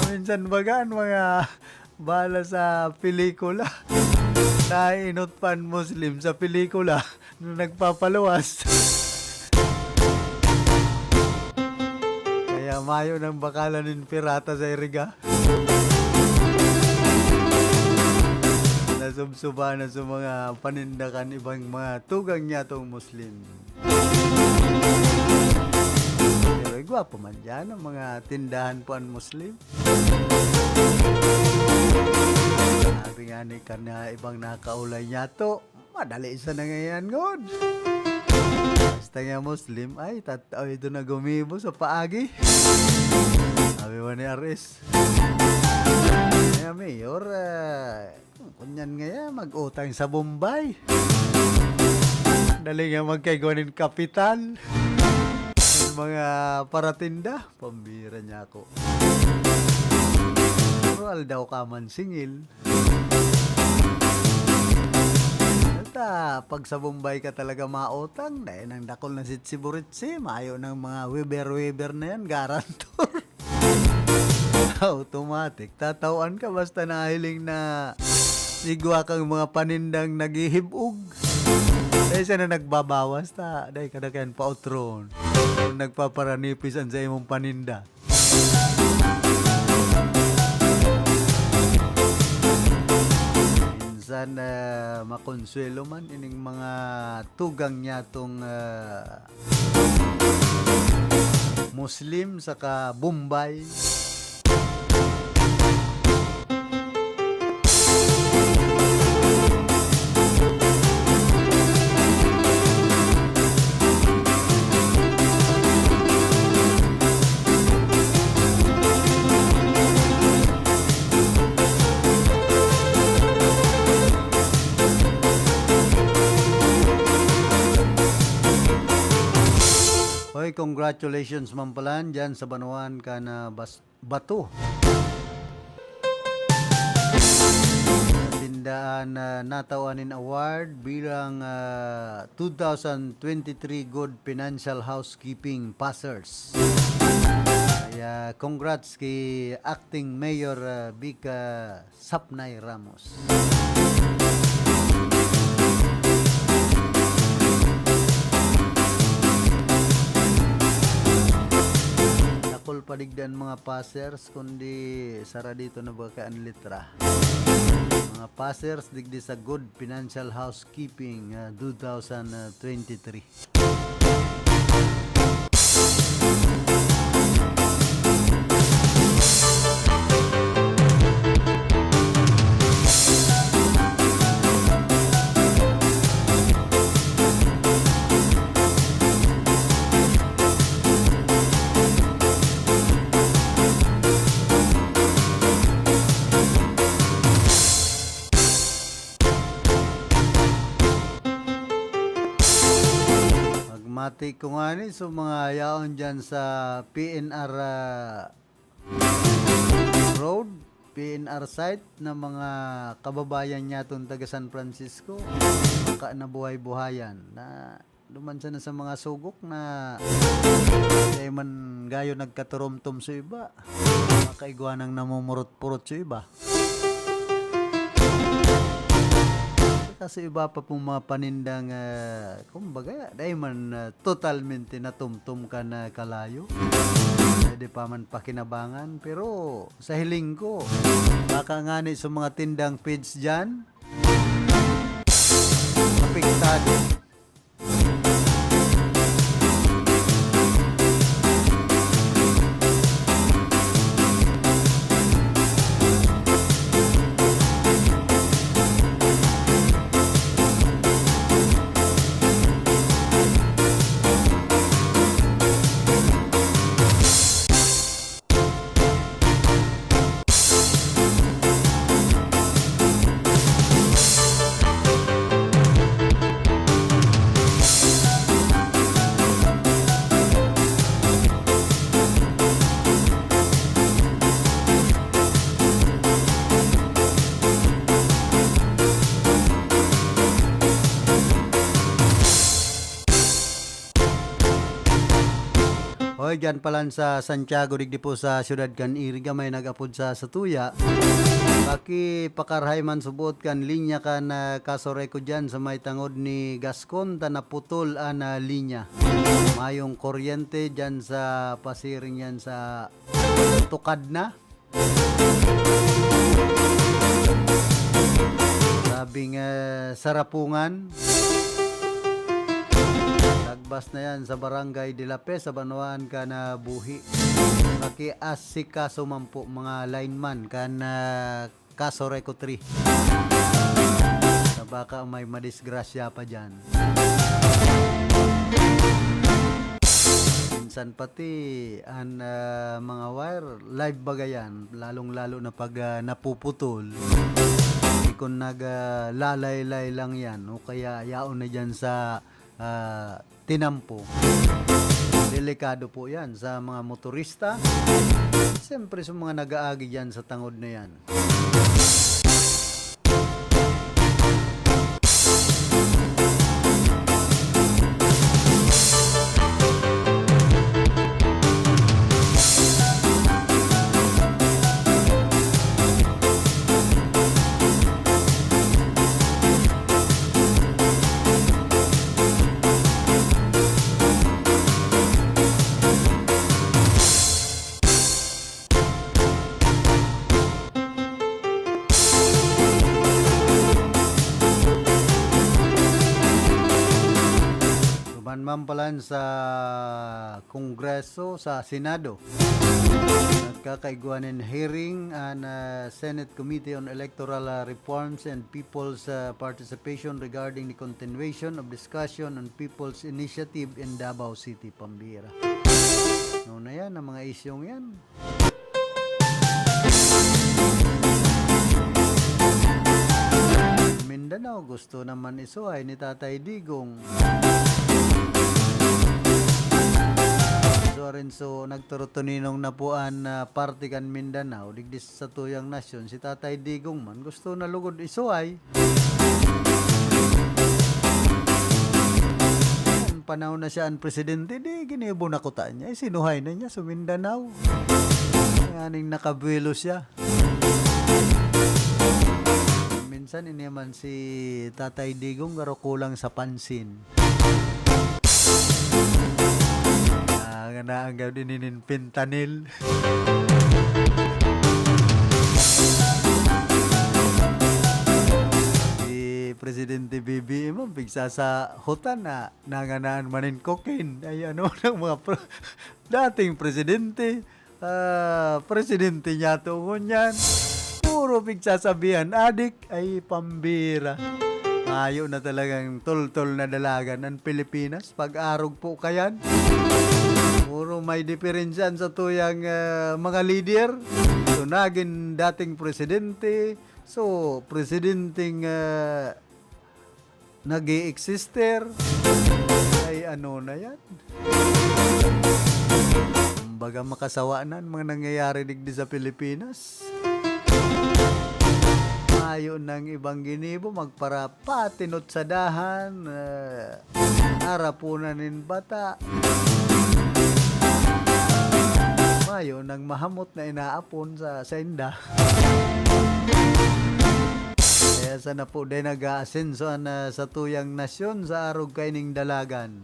Minsan baga, ang mga bala sa pelikula. Nainot pa ang Muslim sa pelikula na nagpapaluwas. Kaya mayo nang bakalan nin pirata sa Iriga. Nasubsuba na sa mga paninda kan ibang mga tugang niyatong Muslim. Pero igwa pa man diyan ang mga tindahan po ang Muslim. Sabi nga ni kan ibang nakaulay niyato, madali sa nangayan, ngod. Basta nga Muslim, ay, tat-, ay, ito na gumibo sa paagi. Sabi mo ni Aris. Kaya, Mayor, ah, kunyan nga yan, mag-utang sa Bombay. Dali nga magkaigwa nin kapital. Mga paratinda, pambira niya ako. Pero aldaw ka man singil. At, ah, pag sa Bombay ka talaga mautang, dahil nang dakol na sitsiburitsi, mayo ng mga Weber-Weber na yan, garantor. Automatic, tatawan ka basta nahiling na igwa kang mga panindang naghihib-og. Dahil siya na nagbabawas, ta, dahil kada kayan pautron. Kung nagpaparanipis ang sa imong paninda. Minsan, ah, makonsuelo man ining mga tugang niyatong, ah, Muslim saka Bombay. Hoy, congratulations man pala dyan sa banwaan ka na bas-, bato. Tindaan na natawan nin award bilang, ah, two thousand twenty-three Good Financial Housekeeping Passers. Kaya congrats kay Acting Mayor, ah, Vic, ah, Sapnay Ramos. Dakul pa digdi an mga passers, kundi sara dito na ba kay an litra. Mga passers digdi sa Good Financial Housekeeping, ah, two thousand twenty-three. Pagmati ko ngani sa mga yaon dyan sa P N R, ah, Road, P N R site na mga kababayan niyaton taga San Francisco, baka nabuhay-buhayan na duman sana sa mga sugok na dai man gayo nagkaturumtom sa iba. Makaigwa nang namumurot-purot sa iba. Saka sa iba pa pong mga panindang, ah, kumbaga, dai man, ah, totalmente natumtom kan kalayo. Pwede pa man pakinabangan, pero sa hiling ko, baka ngani sa mga tindang feeds dyan, apektado. Diyan palan sa Santiago, digdi po sa siyudad kan Iriga, may nag-apod sa satuya. Pakipakarahay man subot kan linya kan, ah, Casureco diyan sa may tangod ni Gascon, ta naputol an, ah, linya. Mayong kuryente diyan sa pasiring yan sa tukad na. Sabing, eh, Sarapungan. Tagbas na yan sa Barangay de la Fe, sa banwaan kan, ah, Buhi. Pakiasikaso man po, mga lineman kan, ah, Casureco three. Na baka may madisgrasya pa diyan. Minsan pati an, ah, mga wire, live baga yan, lalong-lalo na pag, ah, napuputol. Di kun nag, ah, lalaylay lang yan, o kaya yaon na dyan sa, ah, tinampo. Delikado po yan sa mga motorista. Siyempre, sa mga nag-aagi dyan sa tangod na yan. Duman man palan sa Kongreso, sa Senado, nagkakaigwa nin hearing an, ah, Senate Committee on Electoral, ah, Reforms and People's, ah, Participation regarding the continuation of discussion on People's Initiative in Davao City. Pambira. No na yan, ang mga isyong yan. Mindanao, gusto naman isuhay ni Tatay Digong. So, arin so, nagturutuninong na po an, ah, parte kan Mindanao, digdi sa tuyang nasyon. Si Tatay Digong man, gusto na lugod isuhay. An panahon na siya an presidente, di ginibo na kuta niya. Isinuhay na niya sa Mindanao. Nganing nakabuelo siya. Minsan, ini man si Tatay Digong, garo kulang sa pansin. Ah, nga na ang gawin ini nin fentanyl. Si Presidente B B M, pigsasahotan na, nanganaan man nin cocaine. Ay, ano, ng mga pro-, dating presidente, ah, presidente niya to ngunyan. Puro pigsasabihan, adik, ay, pambira. Mayo na talagang tultol na dalagan ang Pilipinas. Pag-arog po kayan. Puro may diferensya sa tuyang, ah, mga lider. So, nagin dating presidente. So, presidenteng, ah, nag-e-exister. Ay, ano na yan? Kumbaga, makasawa na ang mga nangyayari digdi sa Pilipinas. Mayo nang ibang ginibo, magparapatinot sa dahan, eh, arapunan nin bata. Mayo nang mahamot na inaapon sa, sa inda. Kaya sana po din nag-aasenso an, ah, satuyang nasyon sa arog kaining dalagan.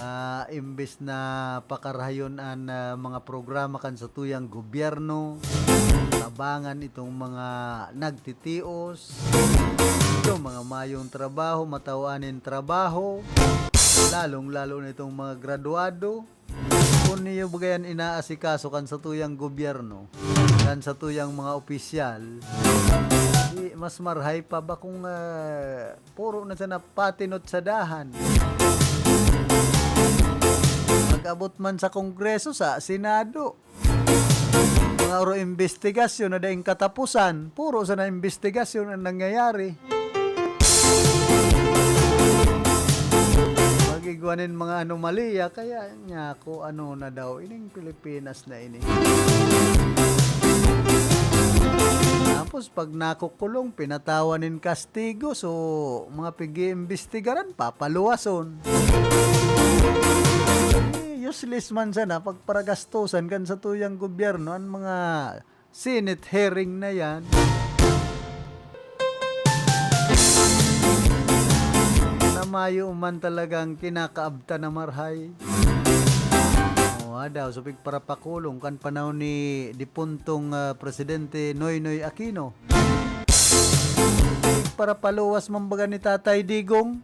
Na imbes na pakarahayon an, ah, mga programa kan satuyang gobyerno, tabangan itong mga nagtitios, itong mga mayong trabaho, matao-an nin trabaho, lalong-lalo na itong mga graduado. Kun iyo baga yan inaasikaso kan satuyang gobyerno, kan satuyang mga opisyal, di mas marhay pa ba kung, ah, puro na siya napatinot sa dahan? Mag-abot man sa Kongreso, sa Senado, mga oro imbestigasyon na daing katapusan, puro sana imbestigasyon ang nangyayari. Mag-igwa nin mga anomalya, kaya niya ko ano na daw, ining Pilipinas na ini. Tapos pag nakukulong, pinatawan nin kastigo, so mga pig-iimbestigaran, papaluwason. Eh, useless man sana pagparagastusan kan satuyang gobyerno an mga Senate hearing na yan. Na mayo man talagang kinakaabtan na marahay. O, daw, so pigparapakulong kan panahon ni dipuntong, ah, Presidente Noynoy Aquino. Pigparapaluwas man baga ni Tatay Digong.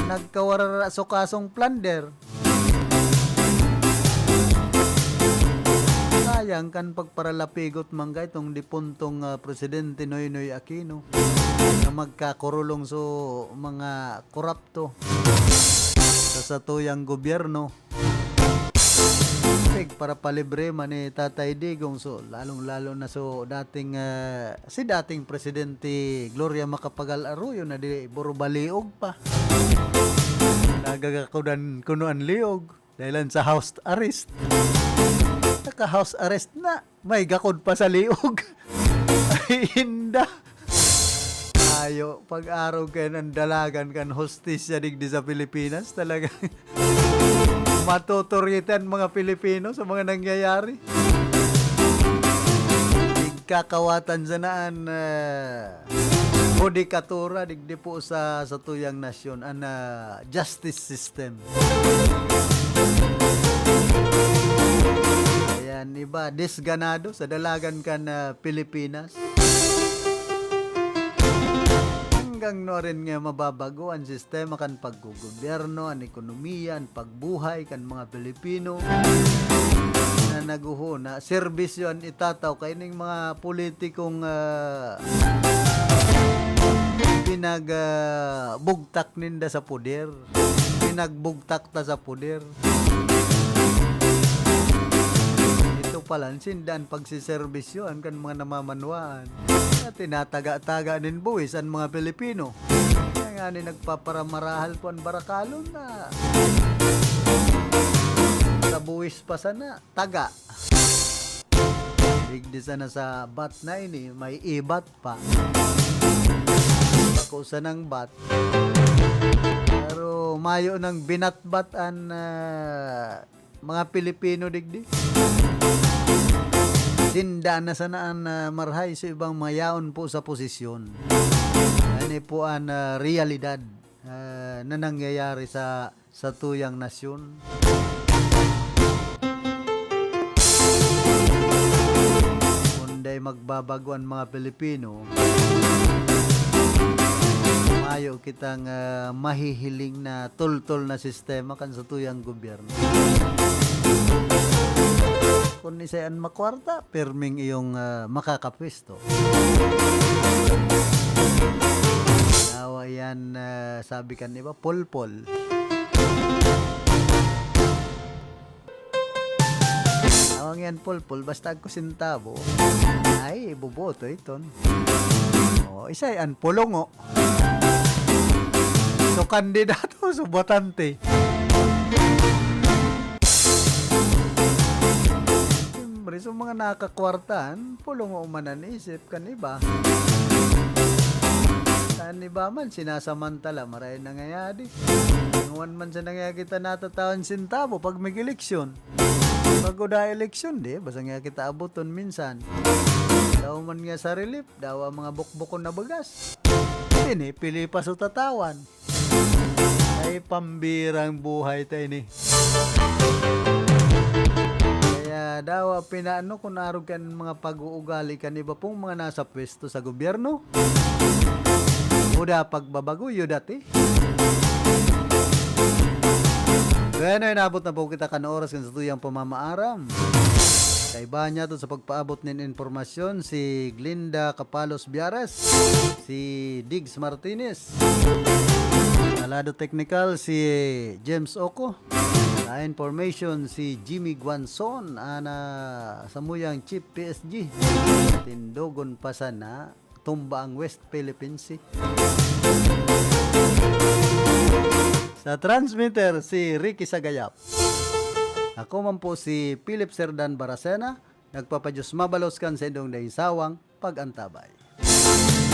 Nagkawarara so kasong plunder. Sayang kan pagparalapigot man kaitong dipuntong, ah, Presidente Noynoy Aquino na magkakurulong so mga korapto sa satuyang gobyerno. Pigparapalibre man ni Tatay Digong, so lalong-lalo na so dating, ah, si dating Presidente Gloria Macapagal Arroyo na di puro baliog pa. Nagagakudan kuno an liog dahilan sa house arrest. Naka-house arrest na, may gakod pa sa liog. Ay, inda. Ayo, pag-arog kayo ng dalagan kan hustisya digdi sa Pilipinas, talagang matuturyete an mga Pilipino sa mga nangyayari. Nagkakawatan sana an, ah, hudikatura digdi po sa, sa tuyang nasyon, an, ah, justice system. Ayan, iba, disganado sa dalagan kan, ah, Pilipinas. Hanggang nuarin nga mababago an sistema kan paggogobyerno, an ekonomiya, an pagbuhay kan mga Pilipino na naghuhuna, serbisyo an itataw kaining mga politikong, ah, pinag, ah, bugtak ninda sa poder. Pinagbugtak ta sa poder. Ito pala, sinda an pagseserbisyoan kan mga namamanwaan. Na tinataga-taga nin buwis an mga Pilipino. Kaya nga ni nagpaparamarahal po an barakalon na sa buwis pa sana, taga. Digdi sana sa bat na ini, may ibat pa. Bako sanang bat. Pero mayo nang binatbat an, ah, mga Pilipino digdi. Sinda na sana an, ah, marahay sa ibang mayaon po sa posisyon. Ani po an, ah, realidad, ah, na nangyayari sa, sa tuyang nasyon. Kung dai magbabago an mga Pilipino, mayo kitang, ah, mahihiling na tultol na sistema kan satuyang gobyerno. Kun isay an makwarta, pirming iyong, ah, makakapwesto. Yawa yan, ah, sabi kan iba, pulpol. Awang yan, pulpol, basta agko sentabo. Ay, iboboto iton. O, isay an pulongo. So, kandidato, so, botante. Siyempre, so, mga nakakwartahan, pulongo man an isip kan iba. Kan iba man, sinasamantala, maray nangayadi. Ngawan man sa nangya kita natatawan sentabo pag mag-eleksyon. Pag uda eleksyon, di, basta nga kita aboton minsan. Daw man nga sa relief, daw ang mga bukbukon na bagas. Ini, pili pa sa tatawan. Ay, pambirang buhay ta ini. Kaya daw, pinaano kung arog kan mga pag-uugali kan iba pong mga nasa pwesto sa gobyerno? Uda pagbabago, yuda ti. Bueno, inabot na po kita kan oras kan satuyang pamamaaram. Kaiba niya to sa pagpaabot nin impormasyon, si Glinda Capalos Biares, si Diggs Martinez. Sa lado teknikal, si James Oco. Sa information, si Jimmy Guanzon, ana samuyang Chief P S G. Tindogon pa sana, tumba ang West Philippine Sea. Sa transmitter, si Ricky Sagayap. Ako man po si Philip Serdan Baracena. Nagpapa-Diyos mabalos kan saindong daing sawang pag-antabay.